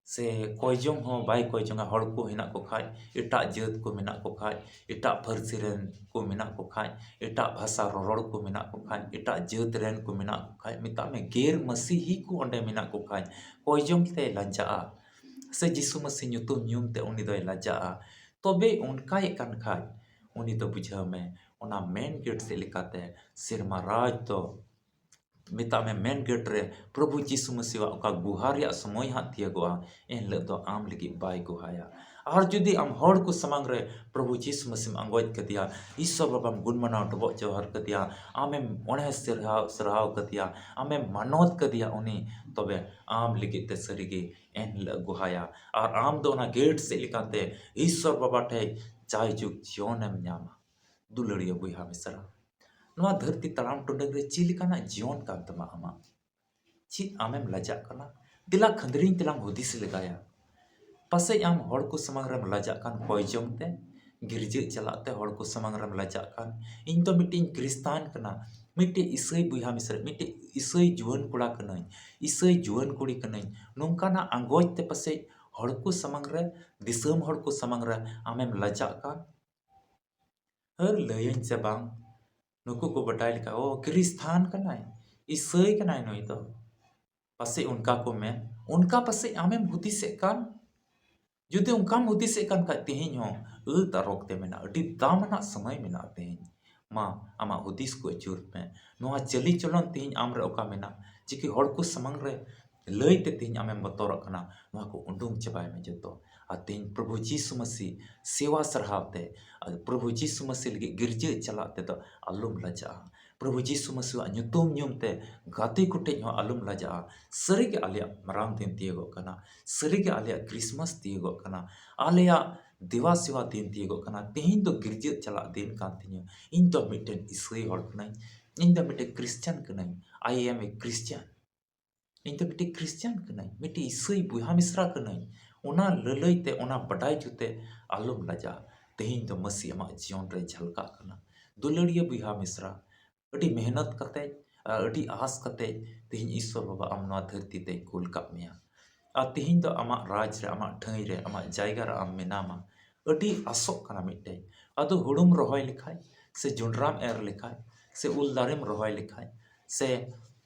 ᱥᱮ ᱠᱚᱭ ᱡᱚᱝ ᱦᱚᱸ ᱵᱟᱭ ᱠᱚᱭ ᱡᱚᱝᱟ᱾ ᱦᱚᱲ ᱠᱚ ᱦᱮᱱᱟᱜ ᱠᱚ ᱠᱷᱟᱡ, ᱮᱴᱟᱜ ᱡᱟᱹᱛ ᱠᱚ ᱢᱮᱱᱟᱜ ᱠᱚ ᱠᱷᱟᱡ, ᱮᱴᱟᱜ ᱯᱟᱹᱨᱥᱤ ᱨᱮᱱ ᱠᱚ ᱢᱮᱱᱟᱜ ᱠᱚ ᱠᱷᱟᱡ, ᱮᱴᱟᱜ ᱵᱷᱟᱥᱟ ᱨᱚᱨᱚᱲ ᱠᱚ ᱢᱮᱱᱟᱜ ᱠᱚ ᱠᱷᱟᱡ, ᱮᱴᱟᱜ ᱡᱟᱹᱛ ᱨᱮᱱ ᱠᱚ ᱢᱮᱱᱟᱜ ᱠᱚ ᱠᱷᱟᱡ, ᱢᱮᱛᱟᱜ ᱢᱮ ᱜᱮᱨ ᱢᱟᱹᱥᱤᱦᱤ ᱠᱚ ᱚᱸᱰᱮ ᱢᱮᱱᱟᱜ ᱠᱚ ᱠᱷᱟᱡ, ᱠᱚᱭ ᱡᱚᱝ ᱛᱮᱭ ᱞᱟᱡᱟᱜᱼᱟ, ᱥᱮ ᱡᱤᱥᱩ ᱢᱟᱹᱥᱤ ᱧᱩᱛᱩᱢ ᱧᱩᱢ ᱛᱮ ᱩᱱᱤ ᱫᱚᱭ ᱞᱟᱡᱟᱜᱼᱟ, ᱛᱚᱵᱮ ᱚᱱᱠᱟᱭᱮᱫ ᱠᱟᱱ ᱠᱷᱟᱡ ᱩᱱᱤ ᱫᱚ ᱵᱩᱡᱷᱟᱹᱣ ᱢᱮ, ᱚᱱᱟ ᱢᱮᱱ ᱜᱮᱴ ᱥᱮᱫ ᱞᱮᱠᱟᱛᱮ ᱥᱮᱨᱢᱟ ᱨᱟᱡᱽ ᱫᱚ, ᱢᱮᱛᱟᱜ ᱢᱮ, ᱢᱮᱱ ᱜᱮᱴ ᱨᱮ ᱯᱨᱚᱵᱷᱩ ᱡᱤᱥᱩ ᱢᱟᱹᱥᱤᱣᱟᱜ ᱚᱠᱟ ᱜᱩᱦᱟᱨ ᱨᱮᱭᱟᱜ ᱥᱚᱢᱚᱭ ᱦᱟᱸᱜ ᱛᱤᱭᱟᱹᱜᱚᱜᱼᱟ, ᱮᱱ ᱦᱤᱞᱳᱜ ᱫᱚ ᱟᱢ ᱞᱟᱹᱜᱤᱫ ᱵᱟᱭ ᱜᱩᱦᱟᱭᱟ᱾ ᱟᱨ ᱡᱩᱫᱤ ᱟᱢ ᱦᱚᱲ ᱠᱚ ᱥᱟᱢᱟᱝ ᱨᱮ ᱯᱨᱚᱵᱷᱩ ᱡᱤᱥᱩ ᱢᱟᱹᱥᱤᱢ ᱟᱸᱜᱚᱪ ᱠᱟᱫᱮᱭᱟ, ᱤᱥᱥᱚᱨ ᱵᱟᱵᱟᱢ ᱜᱩᱱ ᱢᱟᱱᱟᱣ ᱰᱚᱵᱚᱜ ᱡᱚᱦᱟᱨ ᱠᱟᱫᱮᱭᱟ, ᱟᱢᱮᱢ ᱚᱬᱦᱮ ᱥᱟᱨᱦᱟᱣ, ᱥᱟᱨᱦᱟᱣ ᱠᱟᱫᱮᱭᱟ, ᱟᱢᱮᱢ ᱢᱟᱱᱚᱛ ᱠᱟᱫᱮᱭᱟ ᱩᱱᱤ, ᱛᱚᱵᱮ ᱟᱢ ᱞᱟᱹᱜᱤᱫ ᱛᱮ ᱥᱟᱹᱨᱤᱜᱮ ᱮᱱ ᱦᱤᱞᱳᱜ ᱜᱩᱦᱟᱭᱟ᱾ ᱟᱨ ᱟᱢ ᱫᱚ ᱚᱱᱟ ᱜᱮᱴ ᱥᱮᱫ ᱞᱮᱠᱟᱛᱮ ᱤᱥᱥᱚᱨ ᱵᱟᱵᱟ ᱴᱷᱮᱡ ᱡᱟᱭᱡᱩᱜᱽ ᱡᱤᱭᱚᱱᱮᱢ ᱧᱟᱢᱟ᱾ ᱫᱩᱞᱟᱹᱲᱤᱭᱟᱹ ᱵᱚᱭᱦᱟ ᱢᱤᱥᱨᱟ, ᱱᱚᱣᱟ ᱫᱷᱟᱹᱨᱛᱤ ᱛᱟᱲᱟᱢ ᱴᱩᱰᱟᱹᱝ ᱨᱮ ᱪᱮᱫ ᱞᱮᱠᱟᱱᱟᱜ ᱡᱤᱭᱚᱱ ᱠᱟᱱ ᱛᱟᱢᱟ ᱟᱢᱟᱜ? ᱪᱮᱫ ᱟᱢᱮᱢ ᱞᱟᱡᱟᱜ ᱠᱟᱱᱟ? ᱫᱮᱞᱟ ᱠᱷᱟᱹᱱᱫᱽᱨᱤᱧ ᱛᱮᱞᱟᱝ ᱦᱩᱫᱤᱥ ᱞᱮᱜᱟᱭᱟ᱾ ᱯᱟᱥᱮᱡ ᱟᱢ ᱦᱚᱲ ᱠᱚ ᱥᱟᱢᱟᱝ ᱨᱮᱢ ᱞᱟᱡᱟᱜ ᱠᱟᱱ ᱠᱚᱭ ᱡᱚᱝ ᱛᱮ, ᱜᱤᱨᱡᱟᱹ ᱪᱟᱞᱟᱜ ᱛᱮ ᱦᱚᱲ ᱠᱚ ᱥᱟᱢᱟᱝ ᱨᱮᱢ ᱞᱟᱡᱟᱜ ᱠᱟᱱ, ᱤᱧ ᱫᱚ ᱢᱤᱫᱴᱮᱱ ᱠᱷᱨᱤᱥᱛᱟᱱ ᱠᱟᱱᱟ, ᱢᱤᱫᱴᱮᱡ ᱤᱥᱟᱹᱭ ᱵᱚᱭᱦᱟ ᱢᱤᱥᱨᱟ, ᱢᱤᱫᱴᱮᱡ ᱤᱥᱟᱹᱭ ᱡᱩᱣᱟᱹᱱ ᱠᱚᱲᱟ ᱠᱟᱹᱱᱟᱹᱧ, ᱤᱥᱟᱹᱭ ᱡᱩᱣᱟᱹᱱ ᱠᱩᱲᱤ ᱠᱟᱹᱱᱟᱹᱧ, ᱱᱚᱝᱠᱟᱱᱟᱜ ᱟᱸᱜᱚᱪ ᱛᱮ ᱯᱟᱥᱮᱡ ᱦᱚᱲ ᱠᱚ ᱥᱟᱢᱟᱝ ᱨᱮ, ᱫᱤᱥᱚᱢ ᱦᱚᱲ ᱠᱚ ᱥᱟᱢᱟᱝ ᱨᱮ ᱟᱢᱮᱢ ᱞᱟᱡᱟᱜ ᱠᱟᱱ᱾ ᱟᱨ ᱞᱟᱹᱭᱟᱹᱧ ᱥᱮ ᱵᱟᱝ, ᱱᱩᱠᱩ ᱠᱚ ᱵᱟᱰᱟᱭ ᱞᱮᱠᱟ, ᱚ, ᱠᱷᱨᱤᱥᱛᱟᱱ ᱠᱟᱱᱟᱭ, ᱤᱥᱟᱹᱭ ᱠᱟᱱᱟᱭ ᱱᱩᱭ ᱫᱚ, ᱯᱟᱥᱮᱡ ᱚᱱᱠᱟ ᱠᱚ ᱢᱮᱱ, ᱚᱱᱠᱟ ᱯᱟᱥᱮᱡ ᱟᱢᱮᱢ ᱦᱩᱫᱤᱥᱮᱫ ᱠᱟᱱ᱾ ᱡᱩᱫᱤ ᱚᱱᱠᱟᱢ ᱦᱩᱫᱤᱥᱮᱫ ᱠᱟᱱ ᱠᱷᱟᱡ, ᱛᱮᱦᱮᱧ ᱦᱚᱸ ᱟᱹᱛ ᱟᱨ ᱚᱠᱛᱮ ᱢᱮᱱᱟᱜᱼᱟ, ᱟᱹᱰᱤ ᱫᱟᱢᱟᱱᱟᱜ ᱥᱚᱢᱚᱭ ᱢᱮᱱᱟᱜᱼᱟ ᱛᱮᱦᱮᱧ᱾ ᱢᱟ, ᱟᱢᱟᱜ ᱦᱩᱫᱤᱥ ᱠᱚ ᱟᱹᱪᱩᱨ ᱢᱮ᱾ ᱱᱚᱣᱟ ᱪᱟᱹᱞᱤ ᱪᱚᱞᱚᱱ ᱛᱮᱦᱮᱧ ᱟᱢ ᱨᱮ ᱚᱠᱟ ᱢᱮᱱᱟᱜ, ᱪᱤᱠᱟᱹ ᱦᱚᱲ ᱠᱚ ᱥᱟᱢᱟᱝ ᱨᱮ ᱞᱟᱹᱭ ᱛᱮ ᱛᱮᱦᱮᱧ ᱟᱢᱮᱢ ᱵᱚᱛᱚᱨᱚᱜ ᱠᱟᱱᱟ, ᱱᱚᱣᱟ ᱠᱚ ᱩᱰᱩᱝ ᱪᱟᱵᱟᱭ ᱢᱮ ᱡᱚᱛᱚ᱾ ᱟᱨ ᱛᱮᱦᱮᱧ ᱯᱨᱚᱵᱷᱩ ᱡᱤᱥᱩ ᱢᱟᱹᱥᱤ ᱥᱮᱣᱟ ᱥᱟᱨᱦᱟᱣ ᱛᱮ, ᱟᱨ ᱯᱨᱚᱵᱷᱩ ᱡᱤᱥᱩ ᱢᱟᱹᱥᱤ ᱞᱟᱹᱜᱤᱫ ᱜᱤᱨᱡᱟᱹ ᱪᱟᱞᱟᱜ ᱛᱮᱫᱚ ᱟᱞᱚᱢ ᱞᱟᱡᱟᱜᱼᱟ᱾ ᱯᱨᱚᱵᱷᱩ ᱡᱤᱥᱩ ᱢᱟᱹᱥᱤᱣᱟᱜ ᱧᱩᱛᱩᱢ ᱧᱩᱢ ᱛᱮ ᱜᱟᱛᱮ ᱠᱚᱴᱷᱮᱡ ᱦᱚᱸ ᱟᱞᱚᱢ ᱞᱟᱡᱟᱜᱼᱟ᱾ ᱥᱟᱹᱨᱤᱜᱮ ᱟᱞᱮᱭᱟᱜ ᱢᱟᱨᱟᱝ ᱫᱤᱱ ᱛᱤᱭᱳᱜᱚᱜ ᱠᱟᱱᱟ, ᱥᱟᱹᱨᱤᱜᱮ ᱟᱞᱮᱭᱟᱜ ᱠᱨᱤᱥᱢᱟᱥ ᱛᱤᱭᱳᱜᱚᱜ ᱠᱟᱱᱟ, ᱟᱞᱮᱭᱟᱜ ᱫᱮᱣᱟ ᱥᱮᱣᱟ ᱫᱤᱱ ᱛᱤᱭᱳᱜᱚᱜ ᱠᱟᱱᱟ, ᱛᱮᱦᱮᱧ ᱫᱚ ᱜᱤᱨᱡᱟᱹ ᱪᱟᱞᱟᱜ ᱫᱤᱱ ᱠᱟᱱ ᱛᱤᱧᱟᱹ, ᱤᱧ ᱫᱚ ᱢᱤᱫᱴᱮᱱ ᱤᱥᱟᱹᱭ ᱦᱚᱲ ᱠᱟᱹᱱᱟᱹᱧ, ᱤᱧ ᱫᱚ ᱢᱤᱫᱴᱮᱱ ᱠᱨᱤᱥᱪᱟᱱ ᱠᱟᱹᱱᱟᱹᱧ, I am a Christian, ᱤᱧ ᱫᱚ ᱢᱤᱫᱴᱮᱱ ᱠᱨᱤᱥᱪᱟᱱ ᱠᱟᱹᱱᱟᱹᱧ, ᱢᱤᱫᱴᱮᱱ ᱤᱥᱟᱹᱭ ᱵᱚᱭᱦᱟ ᱢᱤᱥᱨᱟ ᱠᱟᱹᱱᱟᱹᱧ᱾ ᱚᱱᱟ ᱞᱟᱹᱞᱟᱹᱭ ᱛᱮ, ᱚᱱᱟ ᱵᱟᱰᱟᱭ ᱡᱩᱛᱮ ᱟᱞᱚᱢ ᱞᱟᱡᱟᱜᱼᱟ᱾ ᱛᱮᱦᱮᱧ ᱫᱚ ᱢᱟᱹᱥᱤ ᱟᱢᱟᱜ ᱡᱤᱭᱚᱱ ᱨᱮ ᱡᱷᱟᱞᱠᱟᱜ ᱠᱟᱱᱟ᱾ ᱫᱩᱞᱟᱹᱲᱤᱭᱟᱹ ᱵᱚᱭᱦᱟ ᱢᱤᱥᱨᱟ, ᱟᱹᱰᱤ ᱢᱮᱦᱱᱚᱛ ᱠᱟᱛᱮ, ᱟᱹᱰᱤ ᱟᱸᱥ ᱠᱟᱛᱮ ᱛᱮᱦᱮᱧ ᱤᱥᱥᱚᱨ ᱵᱟᱵᱟ ᱟᱢ ᱱᱚᱣᱟ ᱫᱷᱟᱹᱨᱛᱤ ᱛᱮᱭ ᱠᱩᱞ ᱠᱟᱜ ᱢᱮᱭᱟ᱾ ᱟᱨ ᱛᱮᱦᱮᱧ ᱫᱚ ᱟᱢᱟᱜ ᱨᱟᱡᱽ ᱨᱮ, ᱟᱢᱟᱜ ᱴᱷᱟᱹᱭ ᱨᱮ, ᱟᱢᱟᱜ ᱡᱟᱭᱜᱟ ᱨᱮ ᱟᱢ ᱢᱮᱱᱟᱢᱟ᱾ ᱟᱹᱰᱤ ᱟᱥᱚᱜ ᱠᱟᱱᱟ ᱢᱤᱫᱴᱮᱡ᱾ ᱟᱫᱚ ᱦᱩᱲᱩᱢ ᱨᱚᱦᱚᱭ ᱞᱮᱠᱷᱟᱡ, ᱥᱮ ᱡᱚᱸᱰᱨᱟᱢ ᱮᱨ ᱞᱮᱠᱷᱟᱡ, ᱥᱮ ᱩᱞ ᱫᱟᱨᱮᱢ ᱨᱚᱦᱚᱭ ᱞᱮᱠᱷᱟᱡ, ᱥᱮ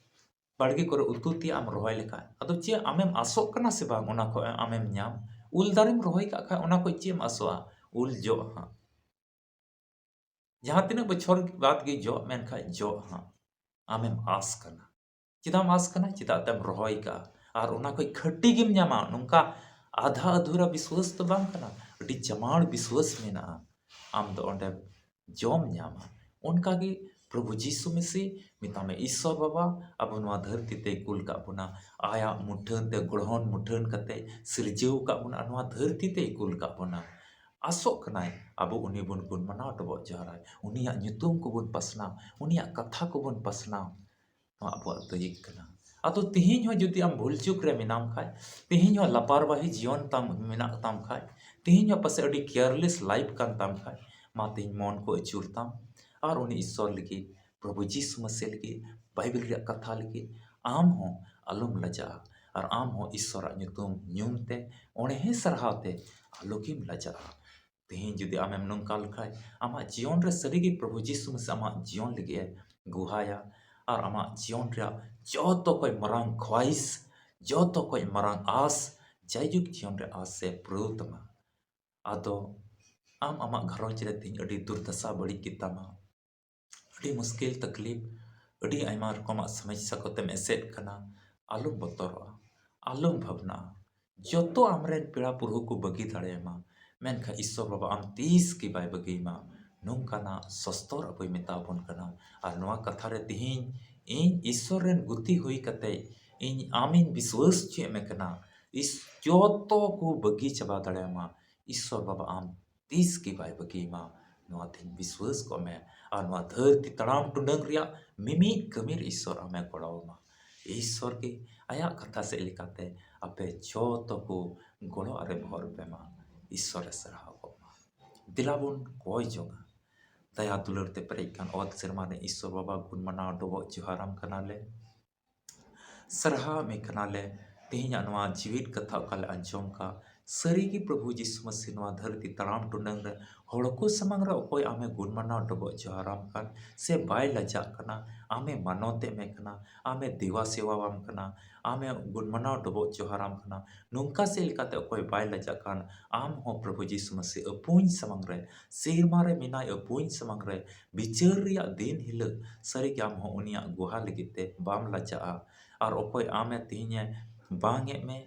ᱵᱟᱲᱜᱮ ᱠᱚᱨᱮ ᱩᱛᱩ ᱛᱮᱭᱟᱜ ᱮᱢ ᱨᱚᱦᱚᱭ ᱞᱮᱠᱷᱟᱡ, ᱟᱫᱚ ᱪᱮᱫ ᱟᱢᱮᱢ ᱟᱥᱚᱜ ᱠᱟᱱᱟ ᱥᱮ ᱵᱟᱝ ᱚᱱᱟ ᱠᱷᱚᱡ ᱟᱢᱮᱢ ᱧᱟᱢ? ᱩᱞ ᱫᱟᱨᱮᱢ ᱨᱚᱦᱚᱭ ᱠᱟᱜ ᱠᱷᱟᱡ ᱚᱱᱟ ᱠᱷᱚᱡ ᱪᱮᱫ ᱮᱢ ᱟᱥᱚᱜᱼᱟ? ᱩᱞ ᱡᱚᱜ ᱦᱟᱸᱜ᱾ ᱡᱟᱦᱟᱸ ᱛᱤᱱᱟᱹᱜ ᱵᱚᱪᱷᱚᱨ ᱵᱟᱫ ᱜᱮ ᱡᱚᱜ, ᱢᱮᱱᱠᱷᱟᱡ ᱡᱚᱜ ᱦᱟᱸᱜ᱾ ᱟᱢᱮᱢ ᱟᱸᱥ ᱠᱟᱱᱟ᱾ ᱪᱮᱫᱟᱜ ᱮᱢ ᱟᱸᱥ ᱠᱟᱱᱟ? ᱪᱮᱫᱟᱜ ᱛᱮᱢ ᱨᱚᱦᱚᱭ ᱠᱟᱜᱼᱟ᱾ ᱟᱨ ᱚᱱᱟ ᱠᱷᱚᱡ ᱠᱷᱟᱹᱴᱤ ᱜᱮᱢ ᱧᱟᱢᱟ᱾ ᱱᱚᱝᱠᱟ ᱟᱫᱷᱟ ᱟᱫᱷᱩᱨᱟ ᱵᱤᱥᱣᱟᱥ ᱫᱚ ᱵᱟᱝ ᱠᱟᱱᱟ, ᱟᱹᱰᱤ ᱡᱟᱢᱟᱲ ᱵᱤᱥᱣᱟᱥ ᱢᱮᱱᱟᱜᱼᱟ᱾ ᱟᱢ ᱫᱚ ᱚᱸᱰᱮ ᱡᱚᱢ ᱧᱟᱢᱟ᱾ ᱚᱱᱠᱟᱜᱮ ᱯᱨᱚᱵᱷᱩ ᱡᱤᱥᱩ ᱢᱮᱥᱤ, ᱢᱮᱛᱟᱢᱮ ᱤᱥᱥᱚᱨ ᱵᱟᱵᱟ ᱟᱵᱚ ᱱᱚᱣᱟ ᱫᱷᱟᱹᱨᱛᱤ ᱛᱮᱭ ᱠᱩᱞ ᱠᱟᱜ ᱵᱚᱱᱟ᱾ ᱟᱭᱟᱜ ᱢᱩᱴᱷᱟᱹᱱ ᱛᱮ, ᱜᱚᱲᱦᱚᱱ ᱢᱩᱴᱷᱟᱹᱱ ᱠᱟᱛᱮ ᱥᱤᱨᱡᱟᱹᱣ ᱠᱟᱜ ᱵᱚᱱᱟ, ᱟᱨ ᱱᱚᱣᱟ ᱫᱷᱟᱹᱨᱛᱤ ᱛᱮᱭ ᱠᱩᱞ ᱠᱟᱜ ᱵᱚᱱᱟ᱾ ᱟᱥᱚᱜ ᱠᱟᱱᱟᱭ ᱟᱵᱚ ᱩᱱᱤ ᱵᱚᱱ ᱜᱩᱱ ᱢᱟᱱᱟᱣ ᱰᱚᱵᱚᱜ ᱡᱚᱦᱟᱨᱟᱭ, ᱩᱱᱤᱭᱟᱜ ᱧᱩᱛᱩᱢ ᱠᱚᱵᱚᱱ ᱯᱟᱥᱱᱟᱣ, ᱩᱱᱤᱭᱟᱜ ᱠᱟᱛᱷᱟ ᱠᱚᱵᱚᱱ ᱯᱟᱥᱱᱟᱣ᱾ ᱱᱚᱣᱟ ᱟᱵᱚᱣᱟᱜ ᱫᱟᱹᱭᱤᱠ ᱠᱟᱱᱟ᱾ ᱟᱫᱚ ᱛᱮᱦᱮᱧ ᱦᱚᱸ ᱡᱩᱫᱤ ᱟᱢ ᱵᱷᱩᱞ ᱪᱩᱠ ᱨᱮ ᱢᱮᱱᱟᱢ ᱠᱷᱟᱡ, ᱛᱮᱦᱮᱧ ᱦᱚᱸ ᱞᱟᱯᱟᱨᱣᱟᱦᱤ ᱡᱤᱭᱚᱱ ᱛᱟᱢ ᱢᱮᱱᱟᱜ ᱛᱟᱢ ᱠᱷᱟᱡ, ᱛᱮᱦᱮᱧ ᱦᱚᱸ ᱯᱟᱥᱮᱡ ᱟᱹᱰᱤ careless life ᱠᱟᱱ ᱛᱟᱢ ᱠᱷᱟᱡ, ᱢᱟ ᱛᱮᱦᱮᱧ ᱢᱚᱱ ᱠᱚ ᱟᱹᱪᱩᱨ ᱛᱟᱢ ᱟᱨ ᱩᱱᱤ ᱤᱥᱥᱚᱨ ᱞᱟᱹᱜᱤᱫ, ᱯᱨᱚᱵᱷᱩ ᱡᱤᱥᱩ ᱢᱟᱹᱥᱤ ᱞᱟᱹᱜᱤᱫ, ᱵᱟᱭᱵᱮᱞ ᱨᱮᱭᱟᱜ ᱠᱟᱛᱷᱟ ᱞᱟᱹᱜᱤᱫ ᱟᱢ ᱦᱚᱸ ᱟᱞᱚᱢ ᱞᱟᱡᱟᱜᱼᱟ᱾ ᱟᱨ ᱟᱢ ᱦᱚᱸ ᱤᱥᱥᱚᱨᱟᱜ ᱧᱩᱛᱩᱢ ᱧᱩᱢ ᱛᱮ, ᱚᱬᱦᱮ ᱥᱟᱨᱦᱟᱣ ᱛᱮ ᱟᱞᱚᱜᱮᱢ ᱞᱟᱡᱟᱜᱼᱟ᱾ ᱛᱮᱦᱮᱧ ᱡᱩᱫᱤ ᱟᱢᱮᱢ ᱱᱚᱝᱠᱟ ᱞᱮᱠᱷᱟᱡ, ᱟᱢᱟᱜ ᱡᱤᱭᱚᱱ ᱨᱮ ᱥᱟᱹᱨᱤᱜᱮ ᱯᱨᱚᱵᱷᱩ ᱡᱤᱥᱩ ᱢᱟᱹᱥᱤ ᱟᱢᱟᱜ ᱡᱤᱭᱚᱱ ᱞᱟᱹᱜᱤᱫ ᱮ ᱜᱩᱦᱟᱭᱟ ᱟᱨ ᱟᱢᱟᱜ ᱡᱤᱭᱚᱱ ᱨᱮᱭᱟᱜ ᱡᱚᱛᱚ ᱠᱷᱚᱡ ᱢᱟᱨᱟᱝ ᱠᱷᱚᱣᱟᱦᱤᱥ, ᱡᱚᱛᱚ ᱠᱷᱚᱡ ᱢᱟᱨᱟᱝ ᱟᱸᱥ, ᱡᱟᱭᱡᱩᱜᱽ ᱡᱤᱭᱚᱱ ᱨᱮ ᱟᱸᱥ ᱮ ᱯᱩᱨᱟᱹᱣ ᱛᱟᱢᱟ᱾ ᱟᱫᱚ ᱟᱢ ᱟᱢᱟᱜ ᱜᱷᱟᱨᱚᱸᱡᱽ ᱨᱮ ᱛᱮᱦᱮᱧ ᱟᱹᱰᱤ ᱫᱩᱨᱫᱟᱥᱟ ᱵᱟᱹᱲᱤᱡ ᱜᱮᱛᱟᱢᱟ, ᱟᱹᱰᱤ ᱢᱩᱥᱠᱤᱞ ᱛᱟᱠᱞᱤᱯ, ᱟᱹᱰᱤ ᱟᱭᱢᱟ ᱨᱚᱠᱚᱢᱟᱜ ᱥᱚᱢᱚᱥᱥᱟ ᱠᱚᱛᱮᱢ ᱮᱥᱮᱫ ᱠᱟᱱᱟ, ᱟᱞᱚᱢ ᱵᱚᱛᱚᱨᱚᱜᱼᱟ, ᱟᱞᱚᱢ ᱵᱷᱟᱵᱽᱱᱟᱜᱼᱟ᱾ ᱡᱚᱛᱚ ᱟᱢᱨᱮᱱ ᱯᱮᱲᱟ ᱯᱩᱨᱦᱩ ᱠᱚ ᱵᱟᱹᱜᱤ ᱫᱟᱲᱮᱭᱟᱢᱟ, ᱢᱮᱱᱠᱷᱟᱱ ᱤᱥᱥᱚᱨ ᱵᱟᱵᱟ ᱟᱢ ᱛᱤᱥ ᱜᱮ ᱵᱟᱭ ᱵᱟᱹᱜᱤᱭᱟᱢᱟ᱾ ᱱᱚᱝᱠᱟᱱᱟᱜ ᱥᱚᱥᱛᱚᱨ ᱟᱵᱚᱭ ᱢᱮᱛᱟ ᱵᱚᱱ ᱠᱟᱱᱟ᱾ ᱟᱨ ᱱᱚᱣᱟ ᱠᱟᱛᱷᱟ ᱨᱮ ᱛᱤᱦᱤᱧ ᱤᱧ ᱤᱥᱥᱚᱨ ᱨᱮᱱ ᱜᱩᱛᱤ ᱦᱩᱭ ᱠᱟᱛᱮ ᱤᱧ ᱟᱢᱤᱧ ᱵᱤᱥᱣᱟᱹᱥ ᱦᱚᱪᱚᱭᱮᱫ ᱢᱮ ᱠᱟᱱᱟ, ᱤᱥ-, ᱡᱚᱛᱚ ᱠᱚ ᱵᱟᱹᱜᱤ ᱪᱟᱵᱟ ᱫᱟᱲᱮᱭᱟᱢᱟ᱾ ᱤᱥᱥᱚᱨ ᱵᱟᱵᱟ ᱟᱢ ᱛᱤᱥ ᱜᱮ ᱵᱟᱭ ᱵᱟᱹᱜᱤᱭᱟᱢᱟ᱾ ᱱᱚᱣᱟ ᱛᱤᱧ ᱵᱤᱥᱣᱟᱹᱥ ᱠᱚᱜ ᱢᱮ᱾ ᱟᱨ ᱱᱚᱣᱟ ᱫᱷᱟᱹᱨᱛᱤ ᱛᱟᱲᱟᱢ ᱴᱩᱰᱟᱹᱝ ᱨᱮᱭᱟᱜ ᱢᱤᱢᱤᱫ ᱠᱟᱹᱢᱤ ᱨᱮ ᱤᱥᱥᱚᱨ ᱟᱢᱮ ᱜᱚᱲᱚ ᱟᱢᱟ᱾ ᱤᱥᱥᱚᱨ ᱜᱮ ᱟᱭᱟᱜ ᱠᱟᱛᱷᱟ ᱥᱮᱫ ᱞᱮᱠᱟᱛᱮ ᱟᱯᱮ ᱡᱚᱛᱚ ᱠᱚ ᱜᱚᱲᱚ ᱟᱨᱮ ᱵᱷᱚᱨ ᱯᱮ ᱢᱟ᱾ ᱤᱥᱥᱚᱨᱮ ᱥᱟᱨᱦᱟᱣ ᱠᱚᱜ ᱢᱟ᱾ ᱫᱮᱞᱟ ᱵᱚᱱ ᱠᱚᱭ ᱡᱚᱝᱟ᱾ ᱫᱟᱭᱟ ᱫᱩᱞᱟᱹᱲ ᱛᱮ ᱯᱮᱨᱮᱡ ᱠᱟᱱ ᱚᱛ ᱥᱮᱨᱢᱟ ᱨᱮ ᱤᱥᱥᱚᱨ ᱵᱟᱵᱟ ᱜᱩᱱ ᱢᱟᱱᱟᱣ ᱰᱚᱵᱚᱜ ᱡᱚᱦᱟᱨᱟᱢ ᱠᱟᱱᱟᱞᱮ᱾ ᱥᱟᱨᱦᱟᱣ ᱢᱮ ᱠᱟᱱᱟᱞᱮ᱾ ᱛᱮᱦᱮᱧᱟᱜ ᱱᱚᱣᱟ ᱡᱤᱣᱤᱫ ᱠᱟᱛᱷᱟ ᱚᱠᱟ ᱞᱮ ᱟᱸᱡᱚᱢ ᱠᱟᱜ, ᱥᱟᱹᱨᱤ ᱜᱮ ᱯᱨᱚᱵᱷᱩ ᱡᱤᱥᱩ ᱢᱟᱹᱥᱤ ᱱᱚᱣᱟ ᱫᱷᱟᱹᱨᱛᱤ ᱛᱟᱲᱟᱢ ᱴᱩᱰᱟᱹᱝ ᱨᱮ ᱦᱚᱲ ᱠᱚ ᱥᱟᱢᱟᱝ ᱨᱮ ᱚᱠᱚᱭ ᱟᱢᱮ ᱜᱩᱱ ᱢᱟᱱᱟᱣ ᱰᱚᱵᱚᱜ ᱡᱚᱦᱟᱨᱟᱢ ᱠᱟᱱ ᱥᱮ ᱵᱟᱭ ᱞᱟᱡᱟᱜ ᱠᱟᱱᱟ, ᱟᱢᱮ ᱢᱟᱱᱚᱛᱮᱫ ᱢᱮ ᱠᱟᱱᱟ, ᱟᱢᱮ ᱫᱮᱣᱟ ᱥᱮᱣᱟᱣᱟᱢ ᱠᱟᱱᱟ, ᱟᱢᱮ ᱜᱩᱱ ᱢᱟᱱᱟᱣ ᱰᱚᱵᱚᱜ ᱡᱚᱦᱟᱨᱟᱢ ᱠᱟᱱᱟ, ᱱᱚᱝᱠᱟ ᱥᱮᱫ ᱞᱮᱠᱟᱛᱮ ᱚᱠᱚᱭ ᱵᱟᱭ ᱞᱟᱡᱟᱜ ᱠᱟᱱ, ᱟᱢ ᱦᱚᱸ ᱯᱨᱚᱵᱷᱩ ᱡᱤᱥᱩ ᱢᱟᱹᱥᱤ ᱟᱹᱯᱩᱧ ᱥᱟᱢᱟᱝ ᱨᱮ, ᱥᱮᱨᱢᱟ ᱨᱮ ᱢᱮᱱᱟᱭ ᱟᱹᱯᱩᱧ ᱥᱟᱢᱟᱝ ᱨᱮ, ᱵᱤᱪᱟᱹᱨ ᱨᱮᱭᱟᱜ ᱫᱤᱱ ᱦᱤᱞᱳᱜ ᱥᱟᱹᱨᱤᱜᱮ ᱟᱢ ᱦᱚᱸ ᱩᱱᱤᱭᱟᱜ ᱜᱩᱦᱟ ᱞᱟᱹᱜᱤᱫ ᱛᱮ ᱵᱟᱢ ᱞᱟᱡᱟᱜᱼᱟ᱾ ᱟᱨ ᱚᱠᱚᱭ ᱟᱢᱮ ᱛᱮᱦᱮᱧᱮ ᱵᱟᱝ ᱮᱫ ᱢᱮ,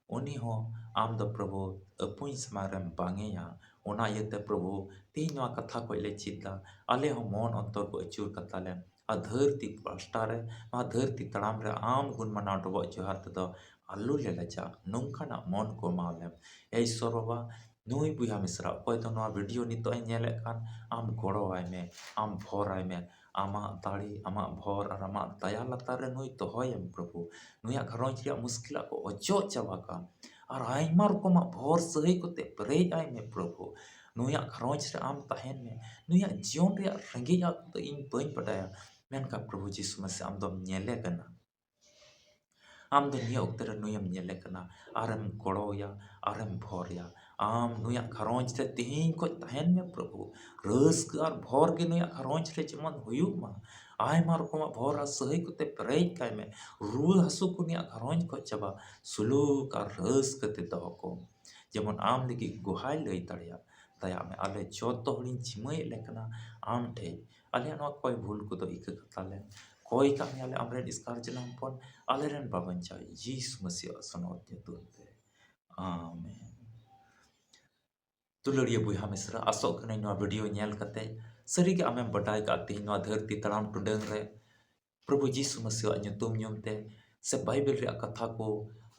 ᱩᱱᱤ ᱦᱚᱸ ᱟᱢ ᱫᱚ ᱯᱨᱚᱵᱷᱩ ᱟᱹᱯᱩᱧ ᱥᱟᱢᱟᱝ ᱨᱮᱢ ᱵᱟᱝᱮᱭᱟ᱾ ᱚᱱᱟ ᱤᱭᱟᱹᱛᱮ ᱯᱨᱚᱵᱷᱩ ᱛᱮᱦᱮᱧ ᱱᱚᱣᱟ ᱠᱟᱛᱷᱟ ᱠᱷᱚᱡ ᱞᱮ ᱪᱮᱫ ᱫᱟ, ᱟᱞᱮ ᱦᱚᱸ ᱢᱚᱱ ᱚᱱᱛᱚᱨ ᱠᱚ ᱟᱹᱪᱩᱨ ᱠᱟᱛᱟ ᱞᱮᱢ᱾ ᱟᱨ ᱫᱷᱟᱹᱨᱛᱤ ᱯᱟᱥᱴᱟ ᱨᱮ, ᱱᱚᱣᱟ ᱫᱷᱟᱹᱨᱛᱤ ᱛᱟᱲᱟᱢ ᱨᱮ ᱟᱢ ᱜᱩᱱ ᱢᱟᱱᱟᱣ ᱰᱚᱵᱚᱜ ᱡᱚᱦᱟᱨ ᱛᱮᱫᱚ ᱟᱞᱚ ᱞᱮ ᱞᱟᱡᱟᱜ, ᱱᱚᱝᱠᱟᱱᱟᱜ ᱢᱚᱱ ᱠᱚ ᱮᱢᱟᱣ ᱞᱮᱢ᱾ ᱮ ᱤᱥᱥᱚᱨ ᱵᱟᱵᱟ, ᱱᱩᱭ ᱵᱚᱭᱦᱟ ᱢᱤᱥᱨᱟ ᱚᱠᱚᱭ ᱫᱚ ᱱᱚᱣᱟ ᱵᱷᱤᱰᱤᱭᱳ ᱱᱤᱛᱚᱜ ᱮ ᱧᱮᱞᱮᱫ ᱠᱟᱱ, ᱟᱢ ᱜᱚᱲᱚᱣᱟᱭ ᱢᱮ, ᱟᱢ ᱵᱷᱚᱨᱟᱭ ᱢᱮ᱾ ᱟᱢᱟᱜ ᱫᱟᱲᱮ, ᱟᱢᱟᱜ ᱵᱷᱚᱨ ᱟᱨ ᱟᱢᱟᱜ ᱫᱟᱭᱟ ᱞᱟᱛᱟᱨ ᱨᱮ ᱱᱩᱭ ᱫᱚᱦᱚᱭᱮᱢ ᱯᱨᱚᱵᱷᱩ᱾ ᱱᱩᱭᱟᱜ ᱜᱷᱟᱨᱚᱸᱡᱽ ᱨᱮᱭᱟᱜ ᱢᱩᱥᱠᱤᱞᱟᱜ ᱠᱚ ᱚᱪᱚᱜ ᱪᱟᱵᱟ ᱠᱟᱢ᱾ ᱟᱨ ᱟᱭᱢᱟ ᱨᱚᱠᱚᱢᱟᱜ ᱵᱷᱚᱨ ᱥᱟᱹᱦᱟᱹᱭ ᱠᱚᱛᱮ ᱯᱮᱨᱮᱡ ᱟᱭ ᱢᱮ ᱯᱨᱚᱵᱷᱩ᱾ ᱱᱩᱭᱟᱜ ᱜᱷᱟᱨᱚᱸᱡᱽ ᱨᱮ ᱟᱢ ᱛᱟᱦᱮᱱ ᱢᱮ᱾ ᱱᱩᱭᱟᱜ ᱡᱤᱭᱚᱱ ᱨᱮᱭᱟᱜ ᱨᱮᱸᱜᱮᱡ ᱟᱜ ᱠᱚᱫᱚ ᱤᱧ ᱵᱟᱹᱧ ᱵᱟᱰᱟᱭᱟ, ᱢᱮᱱᱠᱷᱟᱱ ᱯᱨᱚᱵᱷᱩ ᱡᱤᱥᱩ ᱢᱟᱥᱤ ᱟᱢ ᱫᱚᱢ ᱧᱮᱞᱮ ᱠᱟᱱᱟ᱾ ᱟᱢ ᱫᱚ ᱱᱤᱭᱟᱹ ᱚᱠᱛᱮ ᱨᱮ ᱱᱩᱭᱮᱢ ᱧᱮᱞᱮ ᱠᱟᱱᱟ, ᱟᱨᱮᱢ ᱜᱚᱲᱚᱣᱟᱭᱟ, ᱟᱨᱮᱢ ᱵᱷᱚᱨᱮᱭᱟ᱾ ᱟᱢ ᱱᱩᱭᱟᱜ ᱜᱷᱟᱨᱚᱸᱡᱽ ᱨᱮ ᱛᱮᱦᱮᱧ ᱠᱷᱚᱡ ᱛᱟᱦᱮᱱ ᱢᱮ ᱯᱨᱚᱵᱷᱩ᱾ ᱨᱟᱹᱥᱠᱟᱹ ᱟᱨ ᱵᱷᱚᱨ ᱜᱮ ᱱᱩᱭᱟᱜ ᱜᱷᱟᱨᱚᱸᱡᱽ ᱨᱮ ᱡᱮᱢᱚᱱ ᱦᱩᱭᱩᱜ ᱢᱟ᱾ ᱟᱭᱢᱟ ᱨᱚᱠᱚᱢᱟᱜ ᱵᱷᱚᱨ ᱟᱨ ᱥᱟᱹᱦᱟᱹᱭ ᱠᱚᱛᱮ ᱯᱮᱨᱮᱡ ᱠᱟᱭ ᱢᱮ᱾ ᱨᱩᱣᱟᱹ ᱦᱟᱹᱥᱩ ᱠᱚ ᱱᱩᱭᱟᱜ ᱜᱷᱟᱨᱚᱸᱡᱽ ᱠᱷᱚᱡ ᱪᱟᱵᱟ, ᱥᱩᱞᱩᱠ ᱟᱨ ᱨᱟᱹᱥᱠᱟᱹ ᱛᱮ ᱫᱚᱦᱚ ᱠᱚᱢ᱾ ᱡᱮᱢᱚᱱ ᱟᱢ ᱞᱟᱹᱜᱤᱫ ᱜᱚᱦᱟᱭ ᱞᱟᱹᱭ ᱫᱟᱲᱮᱭᱟᱜ᱾ ᱫᱟᱭᱟᱜ ᱢᱮ, ᱟᱞᱮ ᱡᱚᱛᱚ ᱦᱚᱲᱤᱧ ᱡᱤᱢᱟᱹᱭᱮᱫ ᱞᱮ ᱠᱟᱱᱟ ᱟᱢ ᱴᱷᱮᱡ᱾ ᱟᱞᱮᱭᱟᱜ ᱱᱚᱣᱟ ᱠᱚᱭ ᱵᱷᱩᱞ ᱠᱚᱫᱚ ᱤᱠᱟᱹ ᱠᱟᱛᱟ ᱞᱮᱢ᱾ ᱠᱚᱭ ᱠᱟᱜ ᱢᱮᱭᱟᱞᱮ ᱟᱢᱨᱮᱱ ᱮᱥᱠᱟᱨ ᱡᱟᱱᱟᱢ ᱦᱚᱯᱚᱱ, ᱟᱞᱮᱨᱮᱱ ᱵᱟᱵᱚᱱ ᱪᱟᱭ ᱡᱤᱥᱩ ᱢᱟᱹᱥᱤᱭᱟᱜ ᱥᱚᱱᱚᱛ ᱧᱩᱛᱩᱢ ᱛᱮ᱾ ᱟᱢᱮᱱ᱾ ᱫᱩᱞᱟᱹᱲᱤᱭᱟᱹ ᱵᱚᱭᱦᱟ ᱢᱤᱥᱨᱟ, ᱟᱥᱚᱜ ᱠᱟᱹᱱᱟᱹᱧ ᱱᱚᱣᱟ ᱵᱷᱤᱰᱤᱭᱳ ᱧᱮᱞ ᱠᱟᱛᱮ ᱥᱟᱹᱨᱤᱜᱮ ᱟᱢᱮᱢ ᱵᱟᱰᱟᱭ ᱠᱟᱜᱼᱟ ᱛᱮᱦᱮᱧ ᱱᱚᱣᱟ ᱫᱷᱟᱹᱨᱛᱤ ᱛᱟᱲᱟᱢ ᱴᱩᱰᱟᱹᱝ ᱨᱮ ᱯᱨᱚᱵᱷᱩ ᱡᱤᱥᱩ ᱢᱟᱹᱥᱤᱭᱟᱜ ᱧᱩᱛᱩᱢ ᱧᱩᱢ ᱛᱮ ᱥᱮ ᱵᱟᱭᱵᱮᱞ ᱨᱮᱭᱟᱜ ᱠᱟᱛᱷᱟ ᱠᱚ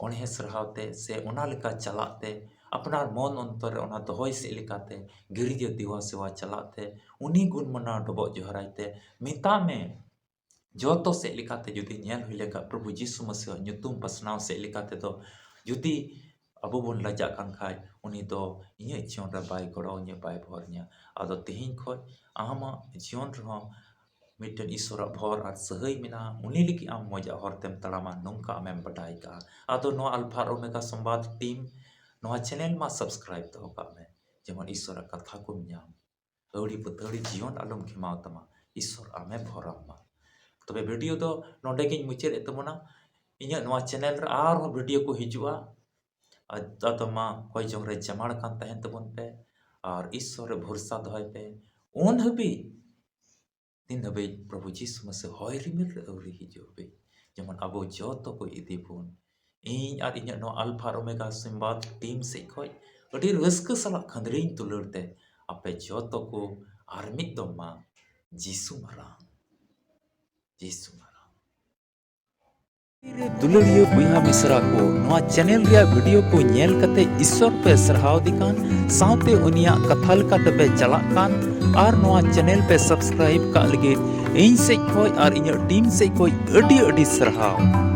ᱚᱬᱦᱮ ᱥᱟᱨᱦᱟᱣ ᱛᱮ ᱥᱮ ᱚᱱᱟ ᱞᱮᱠᱟ ᱪᱟᱞᱟᱜ ᱛᱮ ᱟᱯᱱᱟᱨ ᱢᱚᱱ ᱚᱱᱛᱚᱨ ᱨᱮ ᱚᱱᱟ ᱫᱚᱦᱚᱭ ᱥᱮᱫ ᱞᱮᱠᱟᱛᱮ ᱜᱤᱨᱡᱟᱹ ᱫᱮᱣᱟ ᱥᱮᱣᱟ ᱪᱟᱞᱟᱜ ᱛᱮ ᱩᱱᱤ ᱜᱩᱱ ᱢᱟᱱᱟᱣ ᱰᱚᱵᱚᱜ ᱡᱚᱦᱟᱨᱟᱭ ᱛᱮ ᱢᱮᱛᱟᱜ ᱢᱮ, ᱡᱚᱛᱚ ᱥᱮᱫ ᱞᱮᱠᱟᱛᱮ ᱡᱩᱫᱤ ᱧᱮᱞ ᱦᱩᱭ ᱞᱮᱱᱠᱷᱟᱱ ᱯᱨᱚᱵᱷᱩ ᱡᱤᱥᱩ ᱢᱟᱹᱥᱤᱭᱟᱜ ᱧᱩᱛᱩᱢ ᱯᱟᱥᱱᱟᱣ ᱥᱮᱫ ᱞᱮᱠᱟ ᱛᱮᱫᱚ ᱡᱩᱫᱤ ᱟᱵᱚ ᱵᱚᱱ ᱞᱟᱡᱟᱜ ᱠᱟᱱ ᱠᱷᱟᱡ ᱩᱱᱤ ᱫᱚ ᱤᱧᱟᱹᱜ ᱡᱤᱭᱚᱱ ᱨᱮ ᱵᱟᱭ ᱜᱚᱲᱚ ᱤᱧᱟᱹ, ᱵᱟᱭ ᱵᱷᱚᱨ ᱤᱧᱟᱹ᱾ ᱟᱫᱚ ᱛᱮᱦᱮᱧ ᱠᱷᱚᱡ ᱟᱢᱟᱜ ᱡᱤᱭᱚᱱ ᱨᱮᱦᱚᱸ ᱢᱤᱫᱴᱮᱱ ᱤᱥᱚᱨᱟᱜ ᱵᱷᱚᱨ ᱟᱨ ᱥᱟᱹᱦᱟᱹᱭ ᱢᱮᱱᱟᱜᱼᱟ, ᱩᱱᱤ ᱞᱟᱹᱜᱤᱫ ᱟᱢ ᱢᱚᱡᱟᱜ ᱦᱚᱨ ᱛᱮᱢ ᱛᱟᱲᱟᱢᱟ, ᱱᱚᱝᱠᱟ ᱟᱢᱮᱢ ᱵᱟᱰᱟᱭ ᱠᱟᱜᱼᱟ᱾ ᱟᱫᱚ ᱱᱚᱣᱟ ᱟᱞᱯᱷᱟ ᱟᱨ ᱳᱢᱮᱜᱟ ᱥᱚᱢᱵᱟᱫ ᱴᱤᱢ ᱱᱚᱣᱟ ᱪᱮᱱᱮᱞ ᱢᱟ ᱥᱟᱵᱥᱠᱨᱟᱭᱤᱵ ᱫᱚᱦᱚ ᱠᱟᱜ ᱢᱮ, ᱡᱮᱢᱚᱱ ᱤᱥᱚᱨᱟᱜ ᱠᱟᱛᱷᱟ ᱠᱚᱢ ᱧᱟᱢ᱾ ᱟᱹᱣᱲᱤ ᱵᱟᱹᱛᱟᱹᱲᱤ ᱡᱤᱭᱚᱱ ᱟᱞᱚᱢ ᱠᱷᱮᱢᱟᱣ ᱛᱟᱢᱟ, ᱤᱥᱚᱨ ᱟᱢᱮ ᱵᱷᱚᱨᱟᱢ ᱢᱟ᱾ ᱛᱚᱵᱮ ᱵᱷᱤᱰᱤᱭᱳ ᱫᱚ ᱱᱚᱰᱮ ᱜᱤᱧ ᱢᱩᱪᱟᱹᱫ ᱮᱫ ᱛᱟᱵᱚᱱᱟ᱾ ᱤᱧᱟᱹᱜ ᱱᱚᱣᱟ ᱪᱮᱱᱮᱞ ᱨᱮ ᱟᱨᱦᱚᱸ ᱵᱷᱤᱰᱤᱭᱳ ᱠᱚ ᱦᱤᱡᱩᱜᱼᱟ᱾ ᱟᱫᱚ ᱢᱟ ᱠᱚᱭ ᱡᱚᱝ ᱨᱮ ᱡᱟᱢᱟᱲ ᱠᱟᱱ ᱛᱟᱦᱮᱱ ᱛᱟᱵᱚᱱ ᱯᱮ ᱟᱨ ᱤᱥᱚᱨ ᱨᱮ ᱵᱷᱚᱨᱥᱟ ᱫᱚᱦᱚᱭ ᱯᱮ᱾ ᱩᱱ ᱦᱟᱹᱵᱤᱡ, ᱛᱤᱱ ᱦᱟᱹᱵᱤᱡ ᱯᱨᱚᱵᱷᱩ ᱡᱤᱥᱩ ᱢᱟᱥᱤ ᱦᱚᱭ ᱨᱤᱢᱤᱞ ᱨᱮ ᱟᱹᱣᱨᱤ ᱦᱤᱡᱩᱜ ᱦᱟᱹᱵᱤᱡ, ᱡᱮᱢᱚᱱ ᱟᱵᱚ ᱡᱚᱛᱚ ᱠᱚ ᱤᱫᱤ ᱵᱚᱱ, ᱤᱧ ᱟᱨ ᱤᱧᱟᱹᱜ ᱱᱚᱣᱟ ᱟᱞᱯᱷᱟ ᱟᱨ ᱳᱢᱮᱜᱟ ᱥᱤᱢᱵᱟᱫ ᱴᱤᱢ ᱥᱮᱫ ᱠᱷᱚᱡ ᱟᱹᱰᱤ ᱨᱟᱹᱥᱠᱟᱹ ᱥᱟᱞᱟᱜ ᱠᱷᱟᱹᱫᱽᱨᱤᱧ ᱫᱩᱞᱟᱹᱲ ᱛᱮ ᱟᱯᱮ ᱡᱚᱛᱚ ᱠᱚ ᱟᱨ ᱢᱤᱫ ᱫᱚᱢ ᱢᱟ ᱡᱤᱥᱩ ᱢᱟᱨᱟᱝ, ᱡᱤᱥᱩ ᱢᱟᱨᱟᱝ᱾ ᱫᱩᱞᱟᱹᱲᱤᱭᱟᱹ ᱵᱚᱭᱦᱟ ᱢᱤᱥᱨᱟ ᱠᱚ, ᱱᱚᱣᱟ ᱪᱮᱱᱮᱞ ᱨᱮᱭᱟᱜ ᱵᱷᱤᱰᱤᱭᱳ ᱠᱚ ᱧᱮᱞ ᱠᱟᱛᱮ ᱤᱥᱚᱨ ᱯᱮ ᱥᱟᱨᱦᱟᱣ ᱫᱮ ᱠᱟᱱ, ᱥᱟᱶᱛᱮ ᱩᱱᱤᱭᱟᱜ ᱠᱟᱛᱷᱟ ᱞᱮᱠᱟ ᱛᱮᱯᱮ ᱪᱟᱞᱟᱜ ᱠᱟᱱ, ᱟᱨ ᱱᱚᱣᱟ ᱪᱮᱱᱮᱞ ᱯᱮ ᱥᱟᱵᱥᱠᱨᱟᱭᱤᱵ ᱠᱟᱜ ᱞᱟᱹᱜᱤᱫ ᱤᱧ ᱥᱮᱡ ᱠᱷᱚᱡ ᱟᱨ ᱤᱧᱟᱹᱜ ᱴᱤᱢ ᱥᱮᱡ ᱠᱷᱚᱡ ᱟᱹᱰᱤ ᱟᱹᱰᱤ ᱥᱟᱨᱦᱟᱣ᱾